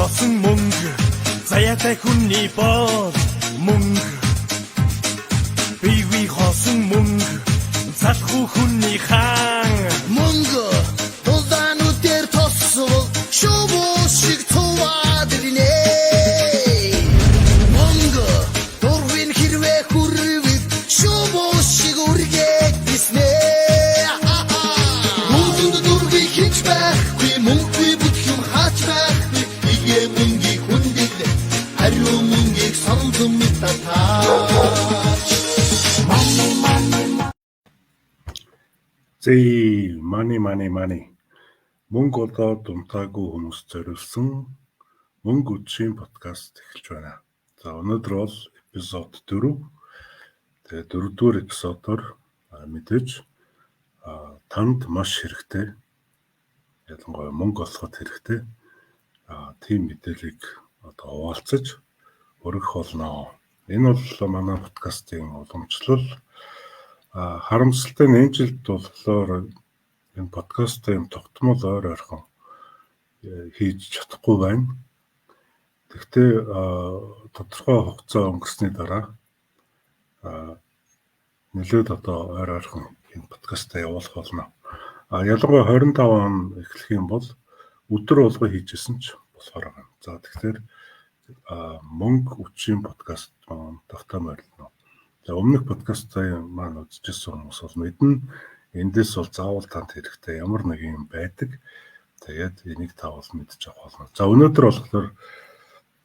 Олсон мөнгө, заяатай хүний бол мөнгө. Бивий хоосон мөнгө, залхуу хүний хаан. Мөнгө тулдаануудээр тосвол шувуу шиг цуваад ирнэ. Мөнгө дурвын хэрвээ хүрвэл шувуу шиг үргээд иснэ. Мөнгөнд дургүй хийж байхгүй, мөнгөгүй бүх юм хаач байхгүй. Игээ мөнгийг хүндэл, хариу мөнгийг сонзон мэдтаач. Money, money. Зээ, money, money, money. Мөнгө болоод унтаагүй хүмүүс зориулсан Мөнгө үдшийн подкаст эхэлж байна. За, өнөөдөр бол эпизод 4. Тэгээд дөрөвдүгээр эпизодоор мэдээж танд маш хэрэгтэй, ялангуяа мөнгө олоход хэрэгтэй тийм мэдээллийг одоо хуваалцаж өргөх болно. Энэ бол манай подкастын уламжлал. Харамсалтай нь энэ жилд болохоор энэ подкастын тогтмол ойр ойрхон хийж чадахгүй байна. Тэгэхдээ тодорхой хугацаа өнгөрсний дараа нэлээд одоо ойр ойрхон энэ подкастаа явуулах болно. Ялангуяа 25 он эхлэх юм бол өдөр болгон хийжсэн ч болохоор байгаа. За, тэгэхээр Мөнгө үдшийн подкаст маань тавтай морилно. За, өмнөх подкастаа маань үзчихсэн хүмүүс бол мэднэ. Эндээс бол заавал танд хэрэгтэй ямар нэг юм байдаг. Тэгээд энийг та бол мэдчих авах болно. За, өнөөдөр болохоор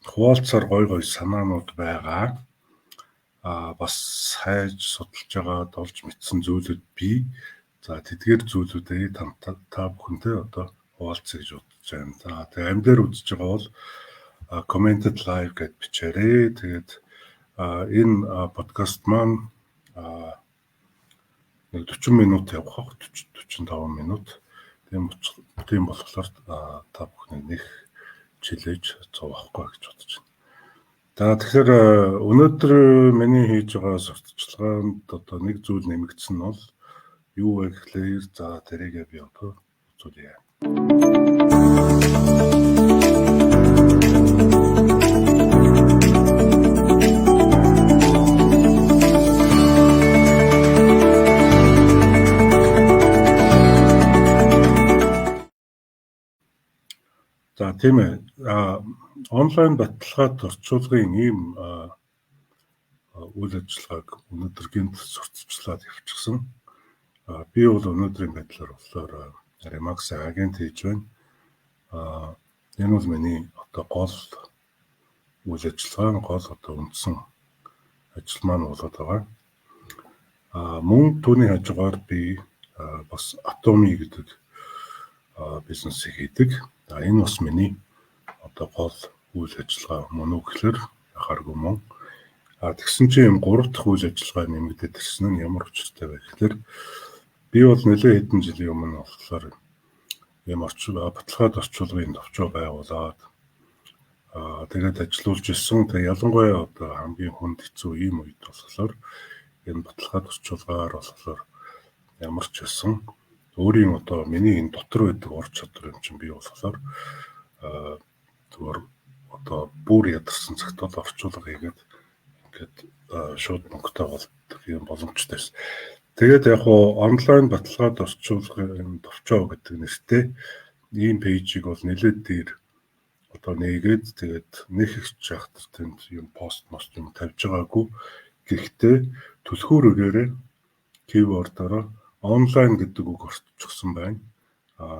хуваалцаар гой гой санаанууд байгаа. Бас хайж судалж байгаа, олж мэдсэн зүйлүүд бий. За, тэдгээр зүйлүүдээ та бүхэнтэй одоо хуваалцъя гэж бодож байна. За, тэгээ амь дээр үзэж байгаа бол commented live гэд бичээрэй. Тэгээд энэ подкаст маань нэг 40 минут явах, 40 45 минут. Тийм болохоор та бүхний нэг чилээж зовохгүй гэж бодож байна. За, тэгэхээр өнөөдөр миний хийж байгаа сурталчилгаанд одоо нэг зүйл нэмэгдсэн нь бол юу вэ гэхлээр, за, тэрийгээ би одоо үзүүлье. За, тийм ээ. Онлайн баталгаад орчуулгын ийм үйл ажиллагааг өнөөдөр гинт сурталчлаад явчихсан. Би бол өнөөдрийн байдлаар болохоор Remax агент хийж байна. Энэ бол миний одоо гол үйл ажиллагаа, гол одоо үндсэн ажил маань болоод байгаа. Мөн түүний хажуугаар би бас Atomy гэдэг бизнесийг хийдэг. За, энэ бас миний одоо гол үйл ажиллагаа мөн үү гэхлээр яхааргүй мөн. Тэгсэн чинь юм гурав дахь үйл ажиллагаа нэмэгдээд ирсэн нь ямар учиртай вэ гэхлээр би бол нэлээд хэдэн жилийн өмнө болохоор ийм баталгаад орчуулгын товчоо байгуулад тэгээд ажилуулж ирсэн. Тэгээд ялангуяа одоо хамгийн хүнд хэцүү ийм үед болохоор энэ баталгаад орчуулгаар болохоор ямар ч байсан өөрийн одоо миний энэ дотор байдаг ур чадвар юм чинь би болохоор зүгээр одоо бүр ядарсан цагт бол орчуулга хийгээд ингээд шууд мөнгөтэй болдог юм боломжтой байсан. Тэгээд яг хуу онлайн баталгаад орчуулгын товчоо гэдэг нэртэй ийм пэйжийг бол нэлээд дээр одоо нээгээд, тэгээд нэг их шахтар тэнд юм пост мост юм тавьж байгаагүй. Гэхдээ түлхүүр өгөөрэй keyword-ороо онлайн гэдэг үг орчихсон байна.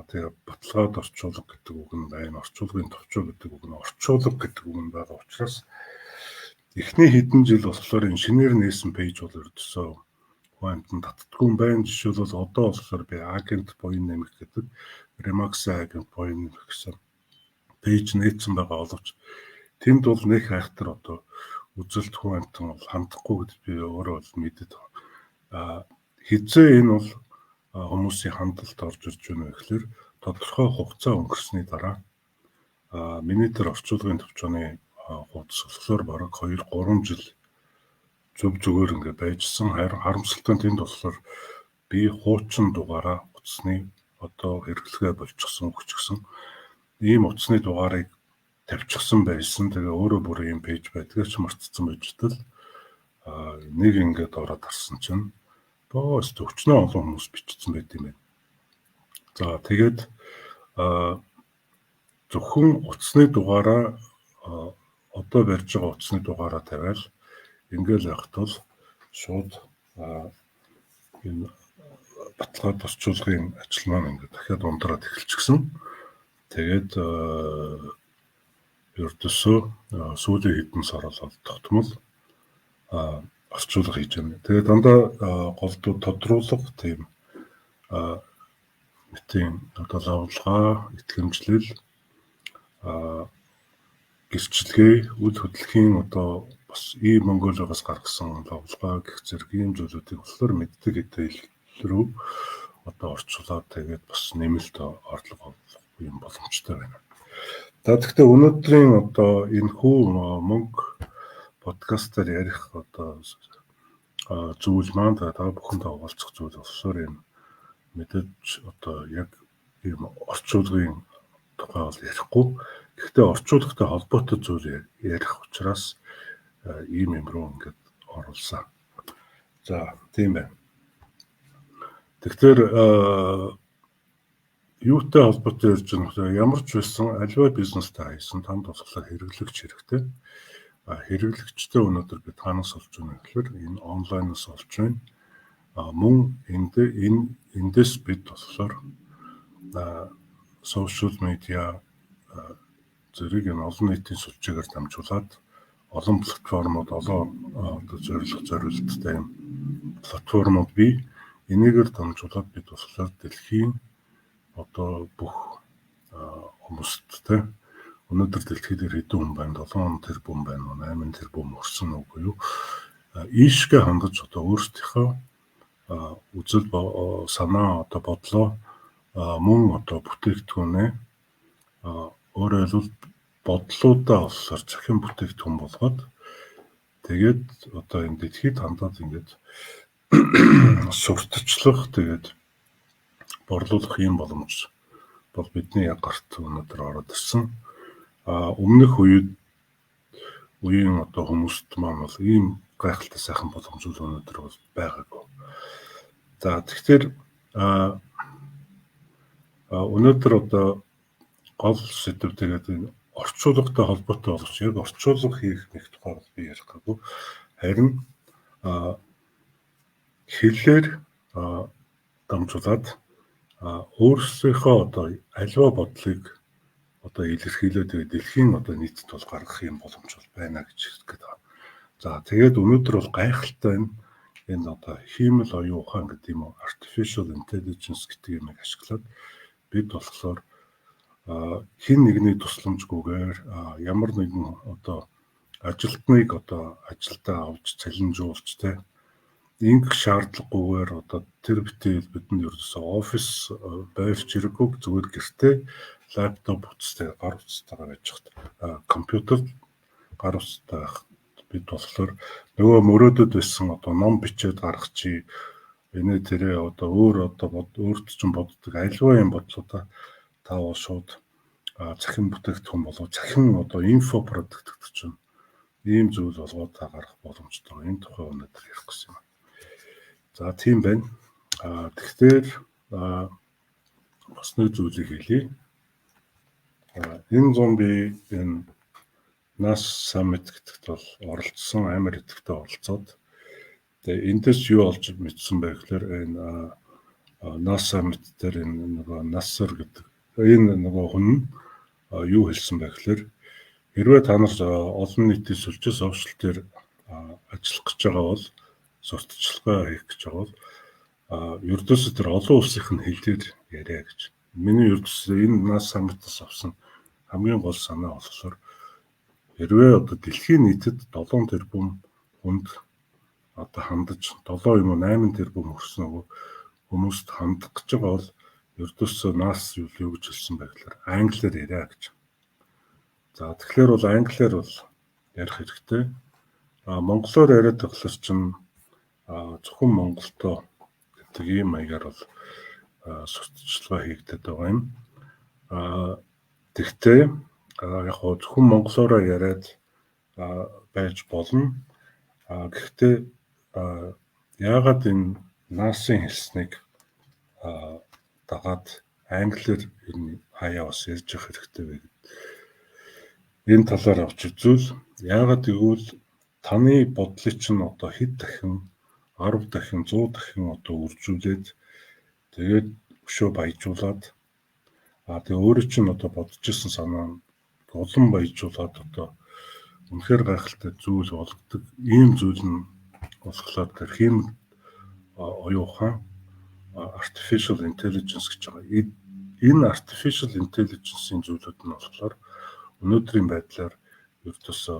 Тэгээ баталгаад орчуулга гэдэг үг нь байна. Орчуулгын товчоо гэдэг үг нь, орчуулга гэдэг үг нь байгаа учраас эхний хэдэн жил болохоор энэ шинээр нээсэн пэйж бол ердөөсөө хүн амьтан татдаггүй юм байна. Жишээлбэл, одоо болохоор би агент буян нэмэх гэдэг Remax агент буян нэмэх гэсэн пэйж нээсэн байгаа боловч тэнд бол нэг хайхтар одоо үзэлт хүн амьтан бол хандахгүй гэж би өөрөө бол мэдээд байгаа. Хизээ энэ бол хүмүүсийн хандлалт орж ирж байна вэ гэхлээр тодорхой хугацаа өнгөрсний дараа миний тэр орчуулгын товчооны хуудас болохоор бараг 2 3 жил зөв зүгээр ингээ байжсан. Харин харамсалтай нь тэнд болохоор би хуучин дугаараа утасны одоо хэрэглэгээ болчихсон, өгчихсөн. Ийм утасны дугаарыг тавьчихсан байсан. Тэгээ өөрөө бүр ийм page байдгийг ч мартцсан байж тал нэг ингээд ороод харсан чинь боос өчнөө олон хүмүүс бичсэн байт юм байна. За тэгээд зөвхөн утасны дугаараа одоо барьж байгаа утасны дугаараа тавиал ингээл явахт бол шууд энэ баталгаад орчуулгын ажил маань ингээд дахиад ундраад эхэлчихсэн. Тэгээд ердөөсөө сүүлийн хэдэн сар бол тогтмол орчуулга хийж байна. Тэгээд дандаа голдуу тодруулга тийм мэтийн одоо лавлгаа, итгэмжлэл, гэрчлэгээ, үл хөдлөхийн одоо бас ийм Монголиогоос гаргасан лавлгаа гэх зэрэг ийм зүйлүүдийг болохоор мэддэг хэдэл рүү одоо орчуулад тэгээд бас нэмэлт орлого олох юм боломжтой байна. За тэгэхдээ өнөөдрийн одоо энэ хүү мөнгө подкастаар ярих одоо зүйл маань та бүхэнтэй хуваалцах зүйл болохоор юм мэдээж одоо яг ийм орчуулгын тухай бол ярихгүй. Гэхдээ орчуулгатай холбоотой зүйл ярих учраас ийм юм руу ингээд оруулсан. За тийм байна. Тэгэхээр юутай холбоотой ярьж байгаа нөхөр ямар ч байсан аливаа бизнестэй хайсан танд болохоор хэрэглэгч хэрэгтэй. Хэрэглэгчтэй өнөөдөр бид хаанаас олж байна гэхээр энэ онлайнаас олж байна. Мөн эндээс бид болохоор сошиал медиа зэрэг энэ олон нийтийн сүлжээгээр дамжуулаад олон платформуд олон одоо зорилго зориулттай юм платформуд бий. Энийгээр дамжуулаад бид болохоор дэлхийн одоо бүх хүмүүст те өнөөдөр дэлхий дээр хэдэн хүн байна? 7 тэрбум байна уу? 8 тэрбум өрсөн үгүй юу? Ийшгээ хандаж одоо өөрсдийнхөө үзэл санаа одоо бодлоо мөн одоо бүтээгдэхүүнээ өөрөөр хэлбэл бодлуудаа болохоор цахим бүтээгдэхүүн болгоод тэгээд одоо энэ дэлхийд хандаад ингээд сурталчлах тэгээд борлуулах юм боломж бол бидний яг гарт өнөөдөр ороод ирсэн. Өмнөх үеийн одоо хүмүүст маань бол ийм гайхалтай сайхан боломжууд өнөөдөр бол байгаагүй. За тэгэхээр өнөөдөр одоо гол сэдэв тэгээд энэ орчуулгатай холбоотой боловч яг орчуулга хийх нэг тухай бол би ярих гээгүй. Харин хэллээр дамжуулаад өөрсдийнхөө одоо аливаа бодлыг одоо илэрхийлээд тэгээд дэлхийн одоо нийтэд бол гаргах юм боломж бол байна гэж хэлэх гээд байна. За тэгээд өнөөдөр бол гайхалтай энэ одоо хиймэл оюун ухаан гэдэг юм уу artificial intelligence гэдэг юмыг ашиглаад бид болохоор хэн нэгний тусламжгүйгээр ямар нэгэн одоо ажилтныг одоо ажилдаа авч цалинжуулж те ингэх шаардлагагүйгээр одоо тэр битээ бидэнд ерөөсөө офис байрч хэрэггүй зүгээр гэртээ лаптоп утастай гар утастайгаа байж хат компьютер гар утастай байх бид болохоор нөгөө мөрөөдөд байсан одоо ном бичээд гаргачих энэ тэрэ одоо өөр одоо өөрт чинь боддог альва юм бодлуудаа та бол шууд цахим бүтээгдэхүүн болов цахим одоо инфо продукт гэдэг чинь ийм зүйл болгоод та гаргах боломжтой. Энэ тухай өнөөдөр ярих гэсэн юм. За тийм байна. Тэгэхээр бас нэг зүйлийг хэлье. Энэ зам би энэ NAS Summit гэдэгт бол оролцсон, амар идэвхтэй оролцоод тэгээ эндээс юу олж мэдсэн бэ гэхээр энэ NAS Summit дээр энэ нөгөө Nasser гэдэг энэ нөгөө хүн юу хэлсэн бэ гэхээр хэрвээ та нар олон нийтийн сүлжээ сошиал дээр ажиллах гэж байгаа бол сурталчилгаа хийх гэж байгаа бол ердөөсөө тэр олон улсын хэл дээр яриа гэж. Миний ердөөсөө энэ NAS Summit-аас авсан хамгийн гол санаа болохоор хэрвээ одоо дэлхийн нийтэд 7 тэрбум хүнд одоо хандаж 7 юм уу 8 тэрбум хүрсэн нөгөө хүмүүст хандах гэж байгаа бол ердөөсөө NAS юу гэж хэлсэн бэ гэхээр англиар яриа гэж. За тэгэхээр бол англиар бол ярих хэрэгтэй. Монголоор яриад байхлаар чинь зөвхөн монголтоо гэдэг ийм маягаар бол сурталчилгаа хийгдээд байгаа юм. Тэгтээ Яг хоо зөвхөн монголоороо яриад байж болно. Гэхдээ яагаад энэ NASA-ын хэлснийг дагаад англиар ер нь хаяа бас ярьж явах хэрэгтэй вэ гэдэг. Энэ талаар авч үзвэл, яагаад гэвэл таны бодлыг чинь одоо хэд дахин, 10 дахин, 100 дахин одоо үржүүлээд, тэгээд өшөө баяжуулаад, тэгээ өөрөө чинь одоо бодож исэн санаа нь улам баяжуулаад одоо үнэхээр гайхалтай зүйл болгодог. Ийм зүйл нь болохоор тэр хиймэл оюун ухаан, artificial intelligence гэж байгаа. Энэ artificial intelligence-ийн зүйлүүд нь болохоор өнөөдрийн байдлаар ердөөсөө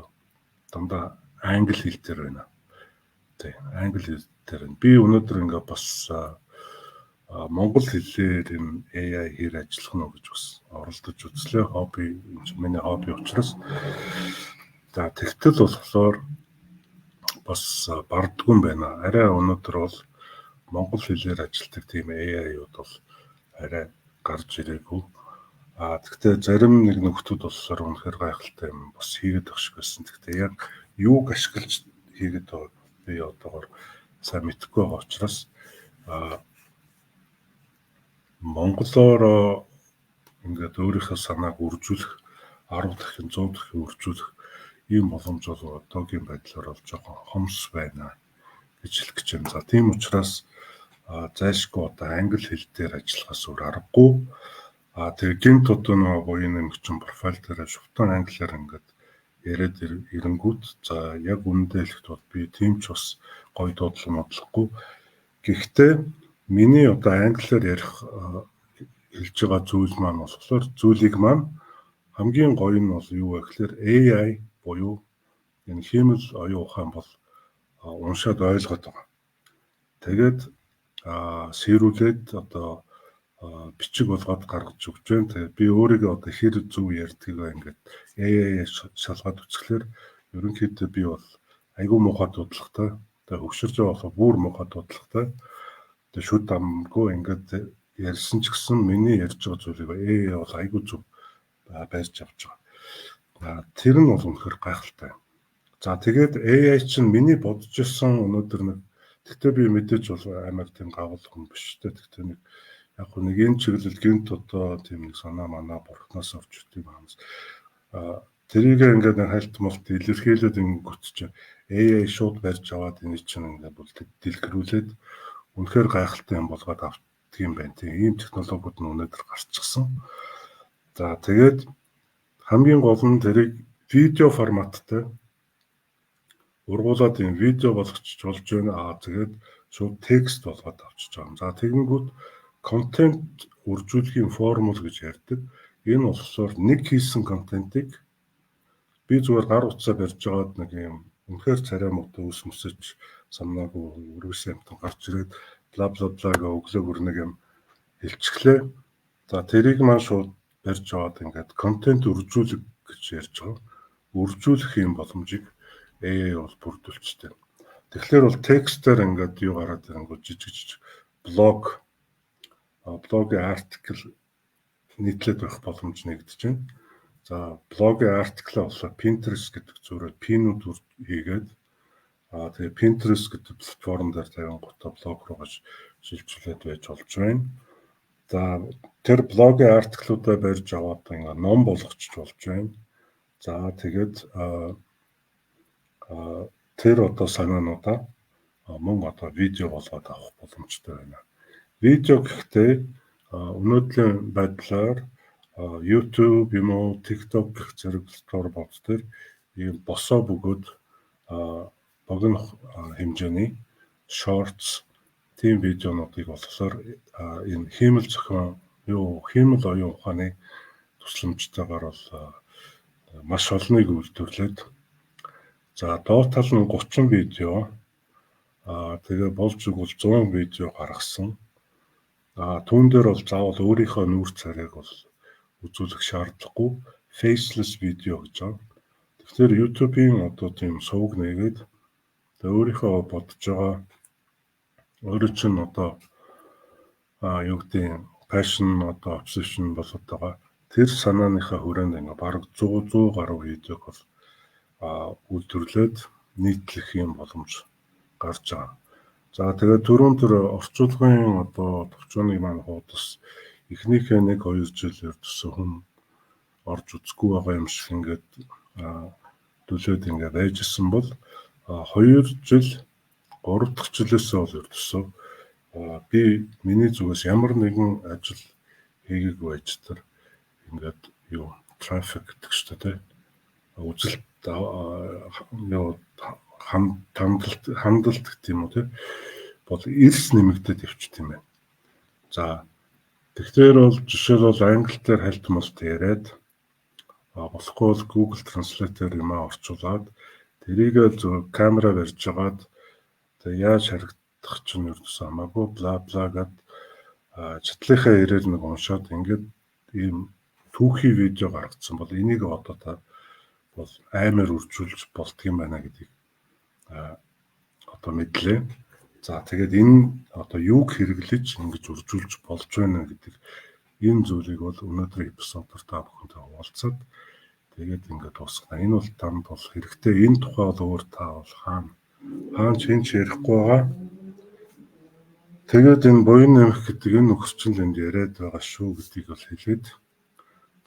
дандаа англи хэл дээр байна. Тий, англи хэл дээр байна. Би өнөөдөр ингээ бас монгол хэлээр энэ AI хэр ажиллах нь гэж бас оролдож үзлээ. Хобби, энэ чинь миний хобби учраас. За, тэгтэл болохоор бас бардаггүй юм байна. Арай өнөөдөр бол монгол хэлээр ажилладаг тийм AI-ууд бол арай гарч ирээгүй. Тэгтээ зарим нэг нөхдүүд болохоор үнэхээр гайхалтай юм бас хийгээд байх шиг байсан. Тэгтээ яг юуг ашиглаж хийгээд байгааг би одоогор сайн мэдэхгүй байгаа учраас монголоор ингээд өөрийнхөө санааг үржүүлэх, 10 дахин, 100 дахин үржүүлэх ийм боломж бол одоогийн байдлаар бол жоохон хомс байна гэж хэлэх гэж байна. За, тийм учраас зайлшгүй одоо англи хэл дээр ажиллахаас өөр аргагүй. Тэгээ гинт одоо нөгөө буян нэмэгчин профайл дээр шувтан англиар ингээд яриад ирэнгүүт, за, яг үнэндээ хэлэхэд бол би тийм ч бас гоё дуудлага модлохгүй. Гэхдээ миний одоо англиар ярих, хэлж байгаа зүйл маань болохоор, зүйлийг маань хамгийн гоё нь бол юу вэ гэхээр AI буюу энэ хиймэл оюун ухаан бол уншаад ойлгоод байгаа. Тэгээд сэрүүлээд одоо бичиг болгоод гаргаж өгч байна. Тэгээд би өөрийгөө одоо хэр зөв ярьдгийг ингээд AI шалгаад үзэхлээр ерөнхийдөө би бол айгүй муухай дуудлагатай. Тэгээд хөгшөрч байгаа болохоор бүр муухай дуудлагатай. Тэгээд шүд амгүй ингээд ярьсан ч гэсэн миний ярьж байгаа зүйлийг AI бол айгүй зөв барьж авч байгаа. Тэр нь бол үнэхээр гайхалтай. За, тэгээд AI чинь миний бодож исэн өнөөдөр нэг, тэгтээ би мэдээж бол амар тийм гавал хүн биш үү. Тэгтээ нэг яг нэг энэ чиглэл гинт одоо тийм нэг санаа манаа бурхнаас авч ирдэг юм аамс. Тэрийг ингээд нэг хальт молт илэрхийлээд ингэгүүт чинь AI шууд барьж аваад энэ чинь ингээд бол дэлгэрүүлээд үнэхээр гайхалтай юм болгоод авдаг юм байна. Тийм ийм технологиуд нь өнөөдөр гарчихсан. За, тэгээд хамгийн гол нь тэрийг видео форматтай ургуулад юм видео болгочих болж байна. Тэгээд шууд текст болгоод авчиж байгаа юм. За, тэгэнгүүт контент үржүүлэхийн формул гэж ярьдаг. Энэ болохоор нэг хийсэн контентыг би зүгээр гар утсаа барьж байгаад нэг юм үнэхээр царай муутай, үс мөсөж самнаагүй өргөсөн амтан гарч ирээд бла бла бла гэ өглөө бүр нэг юм хэлчихлээ. За, тэрийг маань шууд барьж аваад ингээд контент үржүүлэг гэж ярьж байгаа. Үржүүлэх юм боломжийг AI бол бүрдүүлчихтэй. Тэгэхээр бол текстээр ингээд юу гараад ирэнгүүт жижиг жижиг блог, блогийн article нийтлээд байх боломж нэгдэж байна. За, блогийн article болохоор Pinterest гэдэг зүйлээр pin үүд хийгээд, тэгээ Pinterest гэдэг платформ дээр тавингуудаа блог руугаа шилжүүлээд байж болж байна. За, тэр блогийн article уудаа барьж аваад ингээ ном болгочих болж байна. За, тэгээд тэр одоо санаануудаа мөн одоо видео болгоод авах боломжтой байна. Видео гэхдээ өнөөдрийн байдлаар YouTube юм уу, TikTok гэх зэрэг платформуд дээр ийм босоо бөгөөд богино хэмжээний shorts, тийм видеонуудыг болохоор энэ хиймэл зохион юу, хиймэл оюун ухааны тусламжтайгаар бол маш олныг үйлдвэрлээд, за, доод тал нь 30 видео, тэгээ болж өгвөл 100 видео гаргасан. Түүн дээр бол заавал өөрийнхөө нүүр царайг бол үзүүлэх шаардлагагүй, faceless видео гэж байгаа. Тэгэхээр YouTube-ийн одоо тийм сувг нээгээд, тэгээ өөрийнхөө бодож байгаа, өөрөө чинь одоо юу гэдэг, passion, одоо obsession болоод байгаа Тэр санааныхаа хүрээнд ингээ бараг 100 100 гаруй видеог бол үйлдвэрлээд нийтлэх юм боломж гарч байгаа. За, тэгээд түрүүн тэр орчуулгын одоо товчооны маань хуудас эхнийхээ 1 2 жил ердөөсөө хүн орж үзэхгүй байгаа юм шиг ингээд дүлээд ингээд байжсэн бол 2 жил, 3 дахь жилээсээ бол ердөөсөө би миний зүгээс ямар нэгэн ажил хийгээгүй байж тэр ингээд юу трафик гэдэг шүү дээ, үзэлт юу хандалт хандалт гэх юм уу, тий, бол эрс нэмэгдээд явчих юм байна. За, тэгэхээр бол жишээлбэл англи дээр хальт малт яриад болохгүй бол Google Translate-ээр юм орчуулад, тэрийгээ зөв камера барьж агаад, тэгээ яаж харагдах чинь ердөөсөө хамаагүй, бла бла гэд чатлынхаа ирээр нэг уншаад ингээд ийм түүхий видео гаргацсан бол энийг одоо та бол аймаар үржүүлж болдго юм байна гэдгийг одоо мэдлээ. За, тэгээд энэ одоо юуг хэрэглэж ингэж үржүүлж болж байна гэдэг энэ зүйлийг бол өнөөдрийн эпизодоор та бүхэнтэй хуваалцаад тэгээд ингээд дуусгана. Энэ бол танд бол хэрэгтэй. Энэ тухай бол өөр та бол хаана хаан ч хэн ч ярихгүй байгаа. Тэгээд энэ буян нэмэх гэдэг энэ нөхөр чинь л энд яриад байгаа шүү гэдгийг бол хэлээд,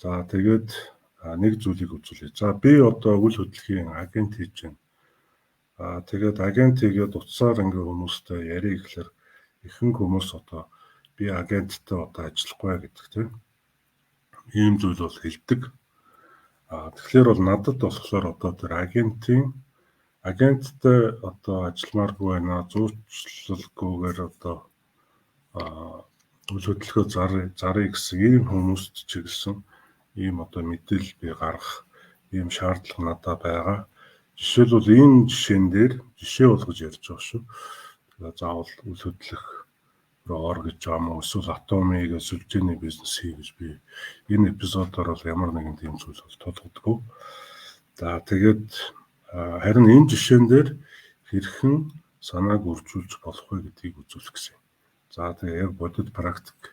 за, тэгээд нэг зүйлийг үзүүлье. За, би одоо үл хөдлөхийн агент хийж байна. Тэгээд агент хийгээд утсаар ингээ хүмүүстэй ярих гэхлээр ихэнх хүмүүс одоо би агенттай одоо ажиллахгүй гэдэг, тийм ийм зүйл бол хэлдэг. Тэгэхээр бол надад болохоор одоо тэр агенттай одоо ажилламааргүй байна, зуучлалгүйгээр одоо үл хөдлөхөө зарыг гэсэн ийм хүмүүст чиглэсэн ийм одоо мэдээлэл би гаргах ийм шаардлага надад байгаа. Жишээлбэл, энэ жишээн дээр жишээ болгож ярьж байгаа шүү. Тэгээ заавал үл хөдлөх руу ор гэж байгаа юм уу, эсвэл Атомыг сүлжээний бизнес хий гэж би энэ эпизодоор бол ямар нэгэн тийм зүйл бол тулгадаггүй. За, тэгээд харин энэ жишээн дээр хэрхэн санааг үржүүлж болох вэ гэдгийг үзүүлэх гэсэн. За, тэгээ яг бодит практик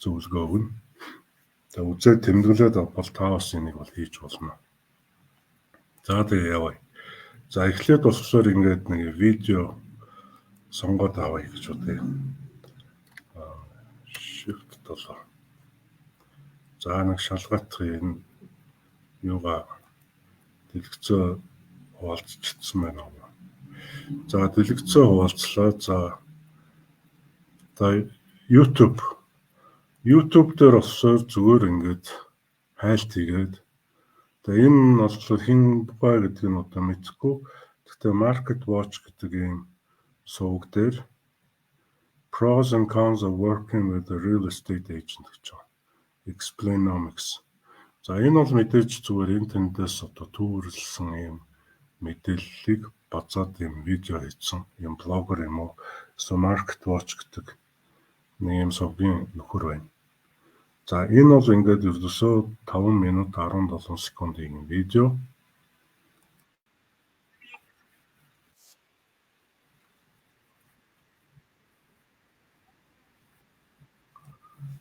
зөвлөгөө өгнө. За, үзээд тэмдэглээд бол та бас энийг бол хийж болно. За, тэгээ явъя. За, эхлээд болохоор ингээд нэг видео сонгоод авъя гэж бодъё. Shift 7. За, нэг шалгаатах энэ юугаа дэлгэцөө хуваалцчихсан байна уу? За, дэлгэцөө хуваалцлаа. За, YouTube дээр болохоор зүгээр ингээд хайлт хийгээд, тэгээ энэ нь болохоор хэн бай гэдгийг нь одоо мэдэхгүй. Гэхдээ Market Watch гэдэг ийм суваг дээр "Pros and cons of working with a real estate agent" гэж байгаа. Explainomics. За, энэ бол мэдээж зүгээр энэ тэндээс одоо түүвэрлсэн ийм мэдээллийг базаад ийм видео хийсэн ийм блогер юм уу, эсвэл Market Watch гэдэг нэг юм сувгийн нөхөр байна. За, энэ бол ингээд ердөөсөө 5 минут 17 секундын видео.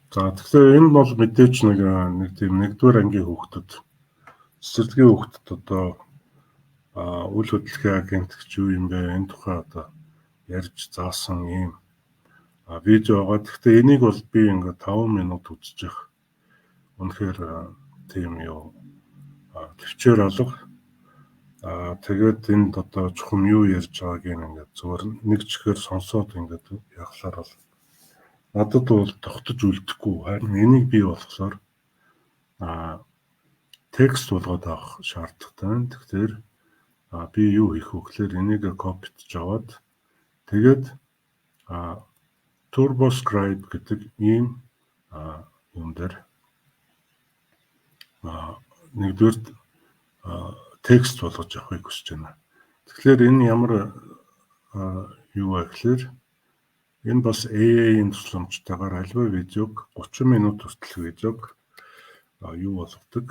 За, тэгэхээр энэ бол мэдээж нэг тийм нэгдүгээр ангийн хүүхдэд, цэцэрлэгийн хүүхдэд одоо үл хөдлөхийн агент гэж юу юм бэ? Энэ тухай одоо ярьж заасан ийм видео байгаа. Гэхдээ энийг бол би ингээд 5 минут үзчих. Үнэхээр тийм юу төвчээр алга. Тэгээд энд одоо чухам юу ярьж байгааг ингээд зүгээр нэг чихээр сонсоод ингээд явахлаар бол надад бол тогтож үлдэхгүй. Харин энийг би болохоор текст болгоод авах шаардлагатай байна. Тэгэхээр би юу хийх вэ гэхээр энийг copy ж аваад тэгээд TurboScribe гэдэг ийм юм дээр нэгдүгээр текст болгож авахыг хүсэж байна. Тэгэхээр энэ ямар юу вэ гэхээр энэ бас AI-ийн тусламжтайгаар альва видеог, 30 минут хүртэлх видеог юу болгодог.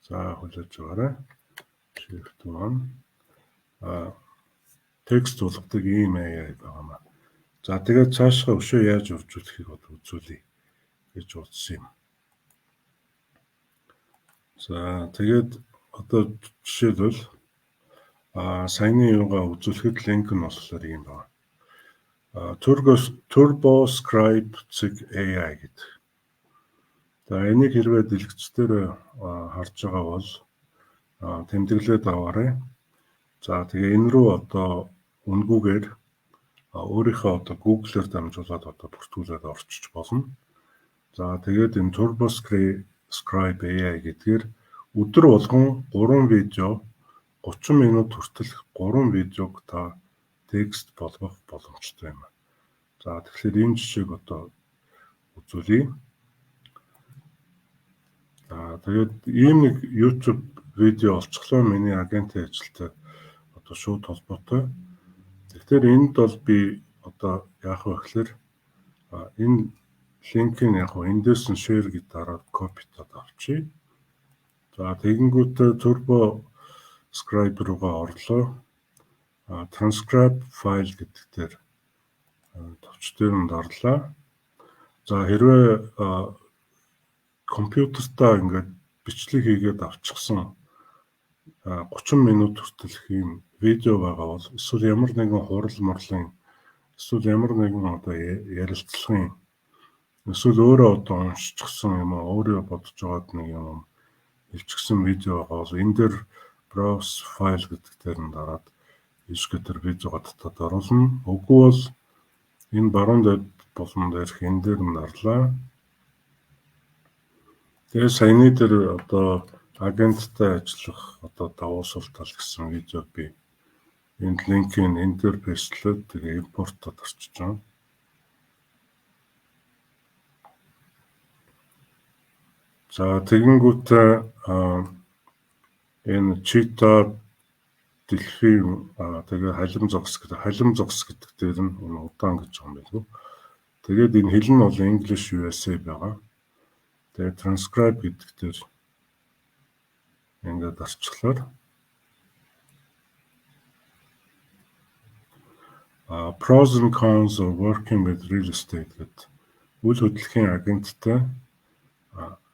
За, хүлээж аваарай. Shift 1 текст болгодог ийм AI байгаа маа. За, тэгээд цаашгаа өшөө яаж үржүүлэхийг одоо үзүүлье гэж бодсон юм. За, тэгээд одоо жишээлбэл саяны юугаа үзүүлэхэд линк нь болохоор ийм байна. TurboScribe AI гэдэг. За, энийг хэрвээ дэлгэц дээр харж байгаа бол тэмдэглээд аваарай. За, тэгээ энэ рүү одоо үнгүүгээр өөрийнхөө одоо Google-ээр дамжуулаад одоо бүртгүүлээд орчиж болно. За, тэгээд энэ TurboScribe AI гэдгээр өдөр болгон 3 видео, 30 минут хүртэлх 3 видеог та текст болгох боломжтой юм. За, тэгэхээр энэ жишээг одоо үзүүлье. За, тэгээд ийм нэг YouTube видео олчихлоо, миний агентын ажилтай одоо шууд холбоотой. Тэгэхээр энд бол би одоо яах вэ гэхээр энэ линкийг яг хөө эндээс нь share гэж дараад copy-тод авчия. За, тэгэнгүүтээ Turbo Scribe руугаа орлоо. Transcribe file гэдэг дээр товч дээр нь дарлаа. За, хэрвээ компьютертаа ингээд бичлэг хийгээд авчихсан 30 минут хүртэлх ийм видео байгаа бол, эсвэл ямар нэгэн хурал морлын, эсвэл ямар нэгэн одоо ярилцлагын, эсвэл өөрөө одоо уншчихсан юм уу, өөрөө бодож байгаад нэг юм хэлчихсэн видео байгаа бол энэ дээр browse file гэдэг дээр нь дараад ийшээ тэр видеого татаад оруулна. Үгүй бол энэ баруун дэд булан дээрх энэ дээр нь дарлаа. Тэгээ саяны дээр одоо агенттай ажиллах одоо давуу сул тал гэсэн видеог би энд линкийг энэ дээр paste-лээд, тэгээ импортод орчиж байгаа. За, тэгэнгүүтээ энэ cheetah, дельфин, тэгээ халим зогс гэдэг, халим зогс гэдэг дээр нь энэ удаан гэж байгаа юм байна. Тэгээд энэ хэл нь бол English USA байгаа. Тэгээ transcribe гэдэг дээр ингээд орчихлоор pros and cons of working with real estate гэдэг үл хөдлөхийн агенттай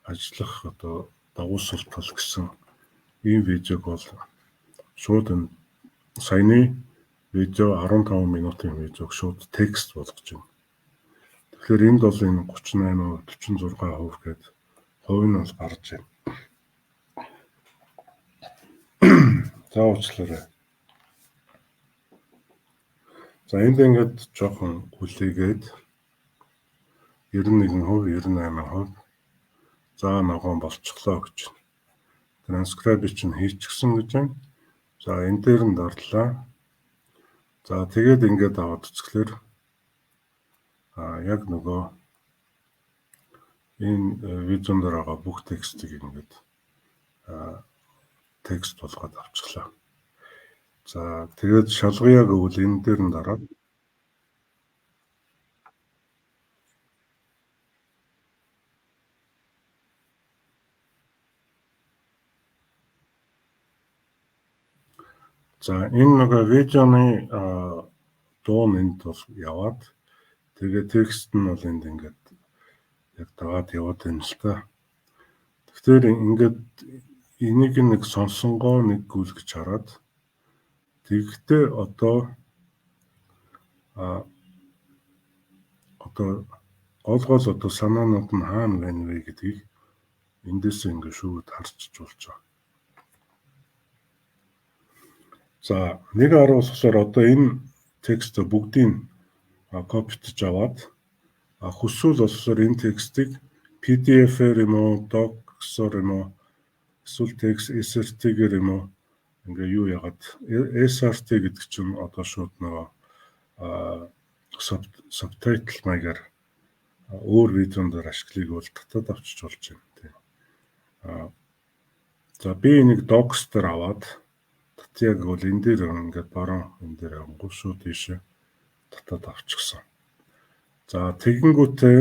ажиллах одоо давуу сул тал гэсэн ийм видеог бол шууд энэ саяны видео, 15 минутын видеог шууд текст болгож байна. Тэгэхээр энд бол энэ 38%, 46% гээд хувь нь бол гарч байна. За, уучлаарай. За, энд ингээд жоохон хүлээгээд 91%, 98%, за, ногоон болчихлоо гэж. Transcribe чинь хийчихсэн гэж байна. За, энэ дээр нь дарлаа. За, тэгээд ингээд аваад үзэхлээр яг нөгөө энэ видеон дээр байгаа бүх текстийг ингээд текст болгоод авчихлаа. За, тэгээд шалгая гэвэл энэ дээр нь дараад. За, энэ нөгөө видеоны дуу нь энд бол яваад, тэгээ текст нь бол энд ингээд яг дагаад яваад байна л та. Тэгэхээр ингээд энийг нэг сонсонгоо нэг гүйлгэж хараад, тэгэхдээ одоо гол гол одоо санаанууд нь хаана байна вэ гэдгийг эндээс ингээд шүүгээд харчиж болж байгаа. За, нэг арга болохоор одоо энэ текст бүгдийг copy-тож аваад, хүсвэл болохоор энэ текстийг PDF-ээр юм уу, Docs-оор юм уу, эсвэл text SRT-гээр юм уу ингээ юу яагаад, SRT гэдэг чинь одоо шууд нөгөө subtitle маягаар өөр видеон дээр ашиглыг бол татаад авчиж болж байна, тийм. За, би энийг Docs дээр аваад татъя гэвэл энэ дээр ингээд баруун энэ дээр явангуй шууд ийшээ татаад авчихсан. За, тэгэнгүүтээ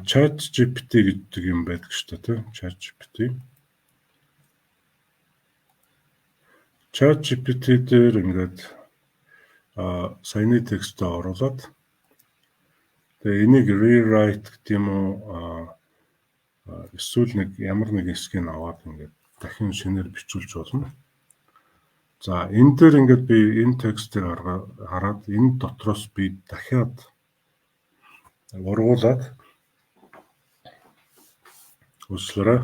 Chat GPT гэдэг юм байдаг шүү дээ, тийм, Chat GPT. Chat GPT дээр ингээд саяны текстээ оруулаад, тэгээ энийг rewrite гэдэг юм уу, Эсвэл нэг ямар нэг хэсгийг аваад ингээд дахин шинээр бичүүлж болно. За, энэ дээр ингээд би энэ текстийг хараад энэ дотроос би дахиад ургуулад өслөрөө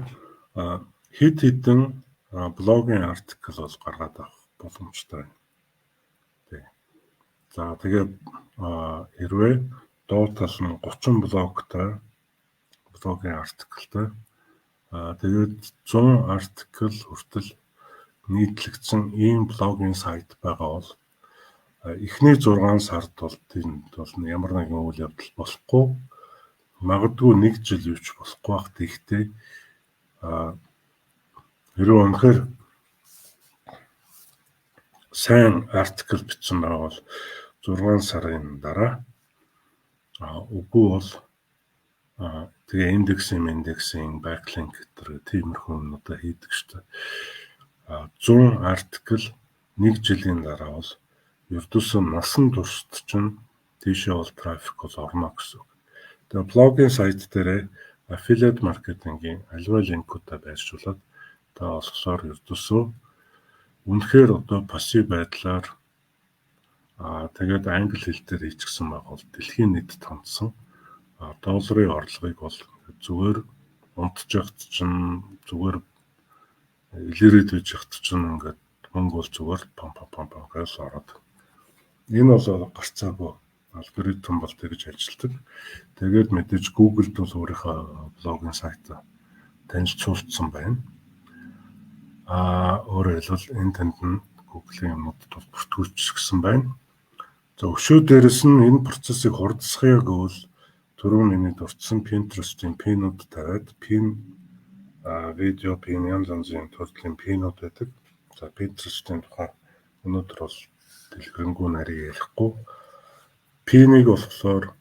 хэд хэдэн блогийн article бол гаргаад авах боломжтой байна. Тий. За, тэгээд хэрвээ доод тал нь 30 блогтой, блогийн article тай, тэгээд 100 article хүртэл нийтлэгдсэн ийм блогийн сайт байгаа бол эхний 6 сард бол тэнд бол ямар нэгэн үйл явдал болохгүй, магадгүй нэг жил юу ч болохгүй бах. Тэгэхдээ хэрвээ үнэхээр сайн article бичсэн байгаа бол 6 сарын дараа, үгүй бол тэгээ индексийн backlink гэдэг тиймэрхүү юмнуудаа хийдэг шүү дээ. 100 article нэг жилийн дараа бол ердөөсөө насан туршид чинь тийшээ бол трафик бол орно гэсэн үг. Тэгээ блогийн сайт дээрээ affiliate маркетингийн аливаа линкүүдээ байршуулад та болохоор ердөөсөө үнэхээр одоо пассив байдлаар, тэгээд англи хэл дээр хийчихсэн байгаа бол дэлхийн нийтэд хандсан долларын орлогыг бол зүгээр унтж явахад чинь, зүгээр илэрээд байж явахад чинь ингээд мөнгө бол зүгээр пам пам пам пам гэж ороод, энэ бол гарцаагүй алгоритм бол тэгж ажилладаг. Тэгээд мэдээж Google-д бол өөрийнхөө блогийн сайт танилцуулсан байна. Өөрөөр хэлбэл энэ тэнд нь Google-ийн юмнуудад бол бүртгүүлчихсэн байна. За, өшөө дээрэс нь энэ процессыг хурдасгая гэвэл түрүүн миний дурдсан Pinterest-ийн pin үүд тавиад, pin видео, pin, янз янзын төрлийн pin үүд байдаг. За, Pinterest-ийн тухай өнөөдөр бол дэлгэрэнгүй нарийн ярихгүй. Pin ийг болохоор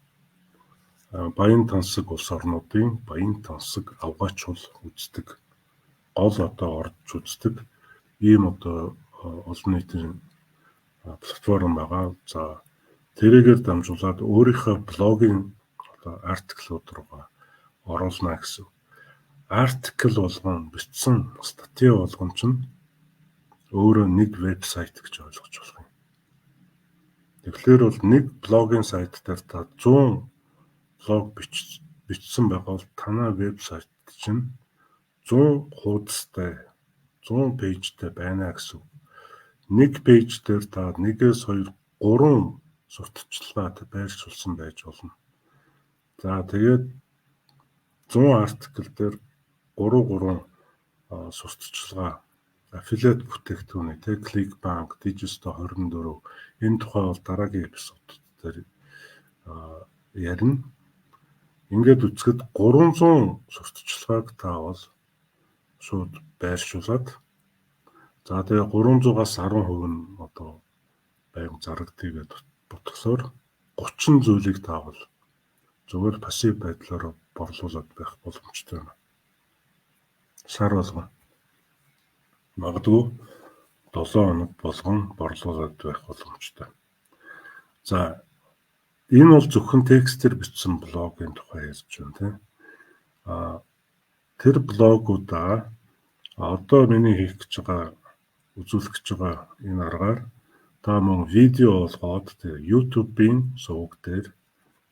баян тансаг улс орнуудын баян тансаг авгайчул үздэг. Гол одоо орж үздэг ийм одоо олон нийтийн платформ байгаа. За, тэрийгээр дамжуулаад өөрийнхөө блогийн одоо article ууд руугаа оруулна гэсэн. Article болгон, бичсэн статья болгон чинь өөрөө нэг вебсайт гэж ойлгож болох юм. Тэгэхээр бол нэг блогийн сайт дээр та 100 блог бичсэн байгаа бол танай вебсайт чинь 100 хуудастай, 100 page тэй байна гэсэн. Нэг page дээр та нэгээс 2 3 сурталчилгаа байршуулсан байж болно. За, тэгээд 100 article дээр 3 3 сурталчилгаа, affiliate бүтээгдэхүүний тэ ClickBank, Digistore 24, энэ тухай бол дараагийн эпизод дээр ярина. Ингээд үзэхэд 300 сурталчилгааг та бол шууд байршуулад, за, тэгээ 300-аас 10% нь одоо байнга зарагдъя гэдээ бодглохоор 30 зүйлийг та бол зүгээр пассив байдлаар борлуулад байх боломжтой байна. Сар болгон. Магадгүй 7 хоног болгон борлуулад байх боломжтой. За, энэ бол зөвхөн текстээр бичсэн блогийн тухай ярьж байна, тийм. Тэр блогуудаа одоо миний хийх гэж байгаа, үзүүлэх гэж байгаа энэ аргаар та мөн видео болгоод тэр YouTube-ийн суваг дээр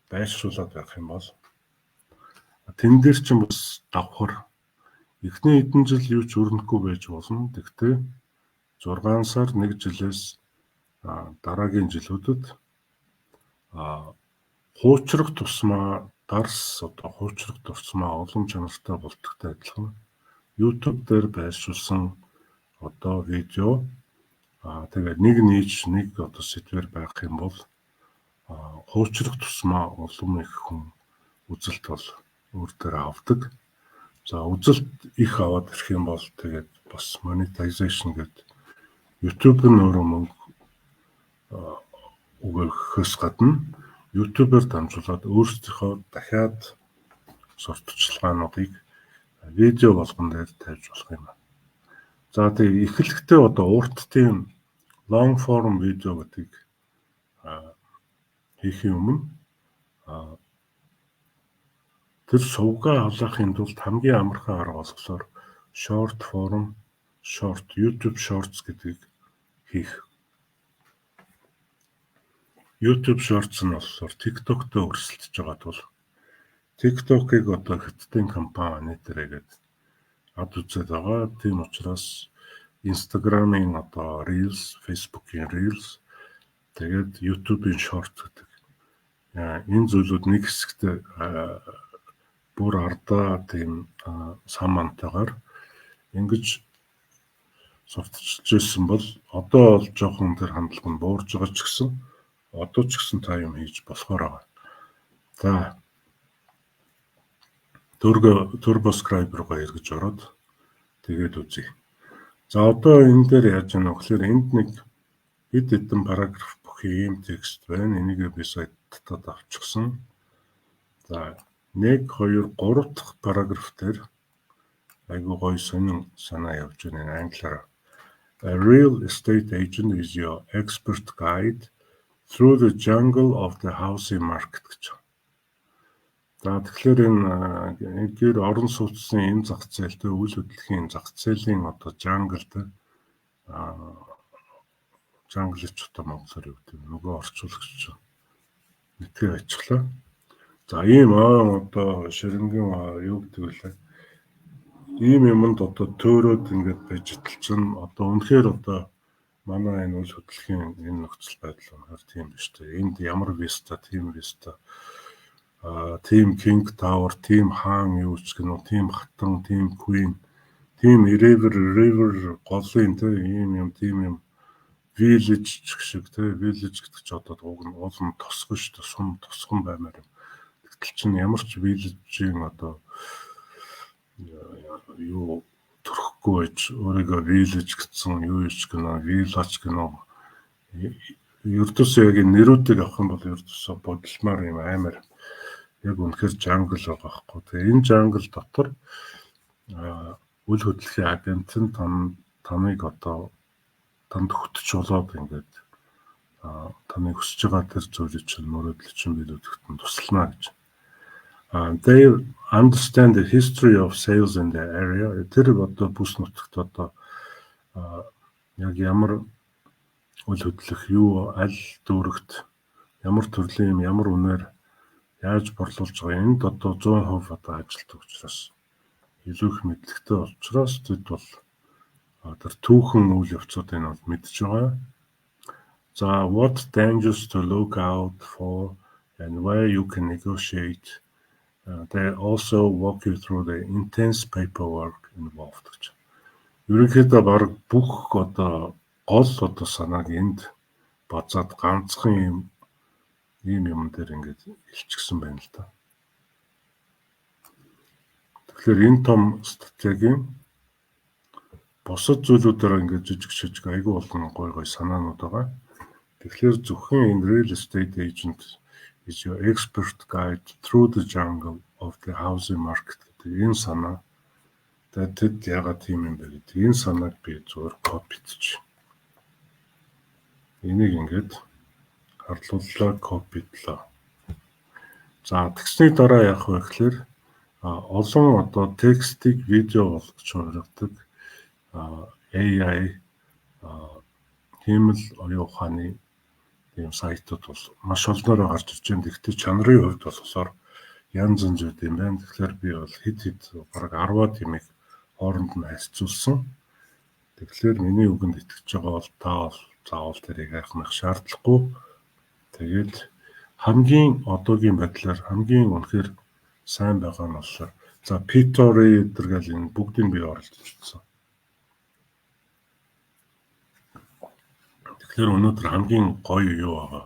байршуулад байх юм бол тэн дээр чинь бас давхар эхний хэдэн жил юу ч өрнөхгүй байж болно. Тэгтээ 6 сар, 1 жилээс дараагийн жилүүдэд хуучрах тусмаа, дарс одоо хуучрах тусмаа олон чанартай болдогтой адилхан YouTube дээр байршуулсан одоо видео, тэгээд нэг niche, нэг одоо сэдвэр байх юм бол хуучрах тусмаа улам их хүн үзэлт бол өөр дээр авдаг. За, үзэлт их аваад ирэх юм бол тэгээд бас monetization гэдэг YouTube нь өөрөө мөнгө өгөхөөс гадна YouTube-ээр дамжуулаад өөрсдийнхөө дахиад сурталчилгаануудыг видео болгон дээр тавьж болох юм. За, тэгээ эхлэхдээ одоо урт тийм long form видео гэдгийг хийхийн өмнө Тэр сувгаа халаахын тулд хамгийн амархан арга болохоор short form, short YouTube Shorts гэдгийг хийх. YouTube Shorts нь болохоор TikTok-той өрсөлдөж байгаа тул TikTok-ыг одоо Хятадын компани нэтрэгээд ад үзээд байгаа. Тийм учраас Instagram-ын одоо Reels, Facebook-ийн Reels, тэгээд YouTube-ийн Short гэдэг энэ зүйлүүд нэг хэсэгтээ бүр ардаа тийм сан мантайгаар ингэж сурталчилж ирсэн бол одоо бол жоохон тэр хандлага нь буурж байгаа ч гэсэн одоо ч гэсэн та юм хийж болохоор байгаа. За, TurboScribe руугаа эргэж ороод тэгээд үзье. За, одоо энэ дээр яаж яах вэ гэхээр энд нэг хэд хэдэн параграф бүхий ийм текст байна. Энийг би сая татаад авчихсан. За, 1 2 3 дахь параграф дээр айгүй гоё сонин санаа явж байна англиар. "A real estate agent is your expert guide through the jungle of the housing market" гэж. За, тэгэхээр энэ гэр орон сууцны энэ зах зээлтэй, үл хөдлөхийн зах зээлийн одоо jungle тэй, jungle ч одоо монголоор юу гэдэг, нөгөө орчуулагч мэдгээ ачлаа. За, ийм ойн одоо ширэнгийн юу гэдэг вүлээ. Ийм юмд одоо төөрөөд ингээд байж чинь одоо үнэхээр одоо манай энэ үл хөдлөхийн энэ нөхцөл байдал үнэхээр тийм биш үү. Энд ямар vista, тийм vista, тийм King Tower, тийм хаан юу ч гэнэ, тийм хатан, тийм Queen, тийм River River голын те ийм юм, тийм юм, village ч шиг те. Village гэдэг чи одоо уг нь уулын тосгон шүү дээ, сум тосгон баймаар юм. Тэгтэл чинь ямар ч village-ийн одоо юу төрөхгүй байж өөрийгөө village гэсэн, юу ч гэнэ, village гэнэ. Ердөөсөө яг энэ нэрүүдийг авах юм бол ердөөсөө бодломоор юм аймар яг үнэхээр jungle байгаа байхгүй. Тэгээ энэ jungle дотор үл хөдлөхийн агент нь таныг одоо танд хөтч болоод ингээд таны хүсэж байгаа тэр зүйлийг чинь, мөрөөдөл чинь биелүүлэхэд нь туслана гэж. They understand the history of sales in the area. Тэр одоо бүс нутагт одоо яг ямар үл хөдлөх юу, аль дүүрэгт ямар төрлийн юм ямар үнээр яаж борлуулж байгаа, энд одоо 100% одоо ажилтдаг учраас, илүү их мэдлэгтэй учраас тэд бол тэр түүхэн үйл явцуудыг нь бол мэдж байгаа. За, what dangers to look out for and where you can negotiate. They also walk you through the intense paperwork involved гэж. Ерөнхийдөө баг бүх одоо гол одоо санааг энд базаад ганцхан ийм юм дээр ингээд илчгсэн байна л да. Тэгэхээр энэ том стратегийн бусад зүйлүүдээр ингээд жижиг шижиг айгүй болон гой гой санаанууд байгаа. Тэгэхээр зөвхөн энэ "real estate agent is your expert guide through the jungle of the housing market" гэдэг энэ санаа, тэгээд тэд ягаад тийм юм бэ гэдэг энэ санааг би зүгээр copy дч. Энийг ингээд харлууллаа, copy длоо. За, тэгсний дараа яах вэ гэхээр олон одоо текстийг видео болгож хувиргадаг AI хиймэл оюун ухааны ийм сайтууд бол маш олноороо гарч ирж байна. Тэгэхдээ чанарын хувьд болохоор янз янз юм байна. Тэгэхээр би бол хэд хэд бараг 10-аад юмыг хооронд нь харьцуулсан. Тэгэхээр миний үгэнд итгэж байгаа бол та бол заавал тэрийг хайх шаардлагагүй. Тэгээд хамгийн одоогийн байдлаар хамгийн үнэхээр сайн байгаа нь болохоор за Pictory гэдэг гэл энэ бүгдийг би оролдож үзсэн. Тэгэхээр өнөөдөр хамгийн гоё юу байгаа?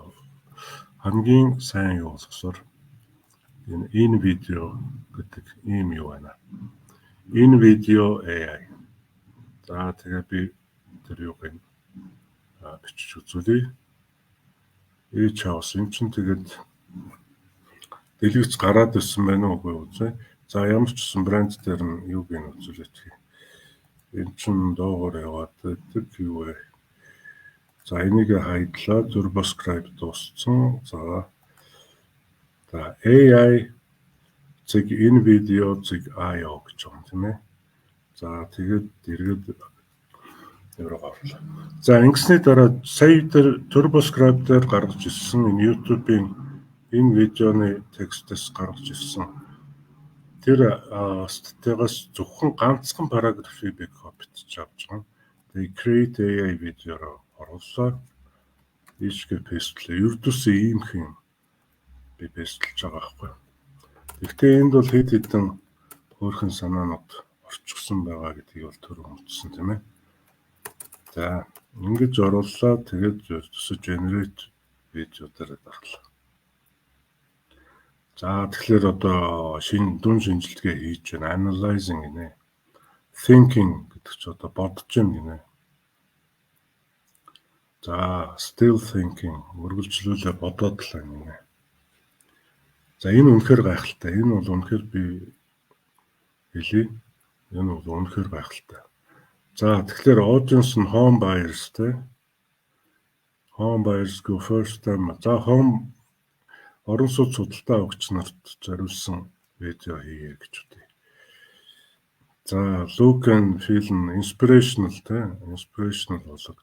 Хамгийн сайн юу болохоор энэ InVideo гэдэг ийм юу байна. InVideo AI. За, тэгээ би тэр юуг нь бичиж үзүүлье. Ээж хаус эн чинь тэгээд дэлгэц гараад ирсэн байна уу, үгүй үзье. За, ямар ч гэсэн брэнд дээр нь юуг нь үзүүлээч. Эн чинь доогоор яваад байдаг юу вэ? За, энийг хайдлаа. TurboScribe дууссан. За. За, AI Цэг InVideo цэг IO гэж байгаа юм, тийм ээ. За, тэгээд эргээд еврого орлоо. За, ингэсний дараа сая дээр TurboScribe дээр гаргаж ирсэн энэ YouTube-ийн энэ видеоны текстээс гаргаж ирсэн тэр статьягаас зөвхөн ганцхан параграфыг би copy-тж авч байгаа. Тэгээ create AI видеороо орууллаа. Ийшгээ paste-лээ. Ердөөсөө ийм хэм би paste-лж байгаа байхгүй. Гэхдээ энд бол хэд хэдэн хөөрхөн санаанууд орчихсон байгаа гэдгийг бол түрүү мэдсэн, тийм ээ. За, ингэж орууллаа. Тэгээд ердөөсөө generate видео дээр дарлаа. За, тэгэхээр одоо шин дүн шинжилгээ хийж байна. Analyzing гинэ. Thinking гэдэг чи одоо бодож байна гинэ. За, still thinking, үргэлжлүүлээ бодоод л байна гинэ. За, энэ үнэхээр гайхалтай. Энэ бол үнэхээр, би хэлье. Энэ бол үнэхээр гайхалтай. За, тэгэхээр audience нь home buyers те. Home buyers go first time. За, home орон сууц худалдаа авагч нарт зориулсан видео хийе гэж үзье. За, look and feel нь inspirational те, inspirational болог.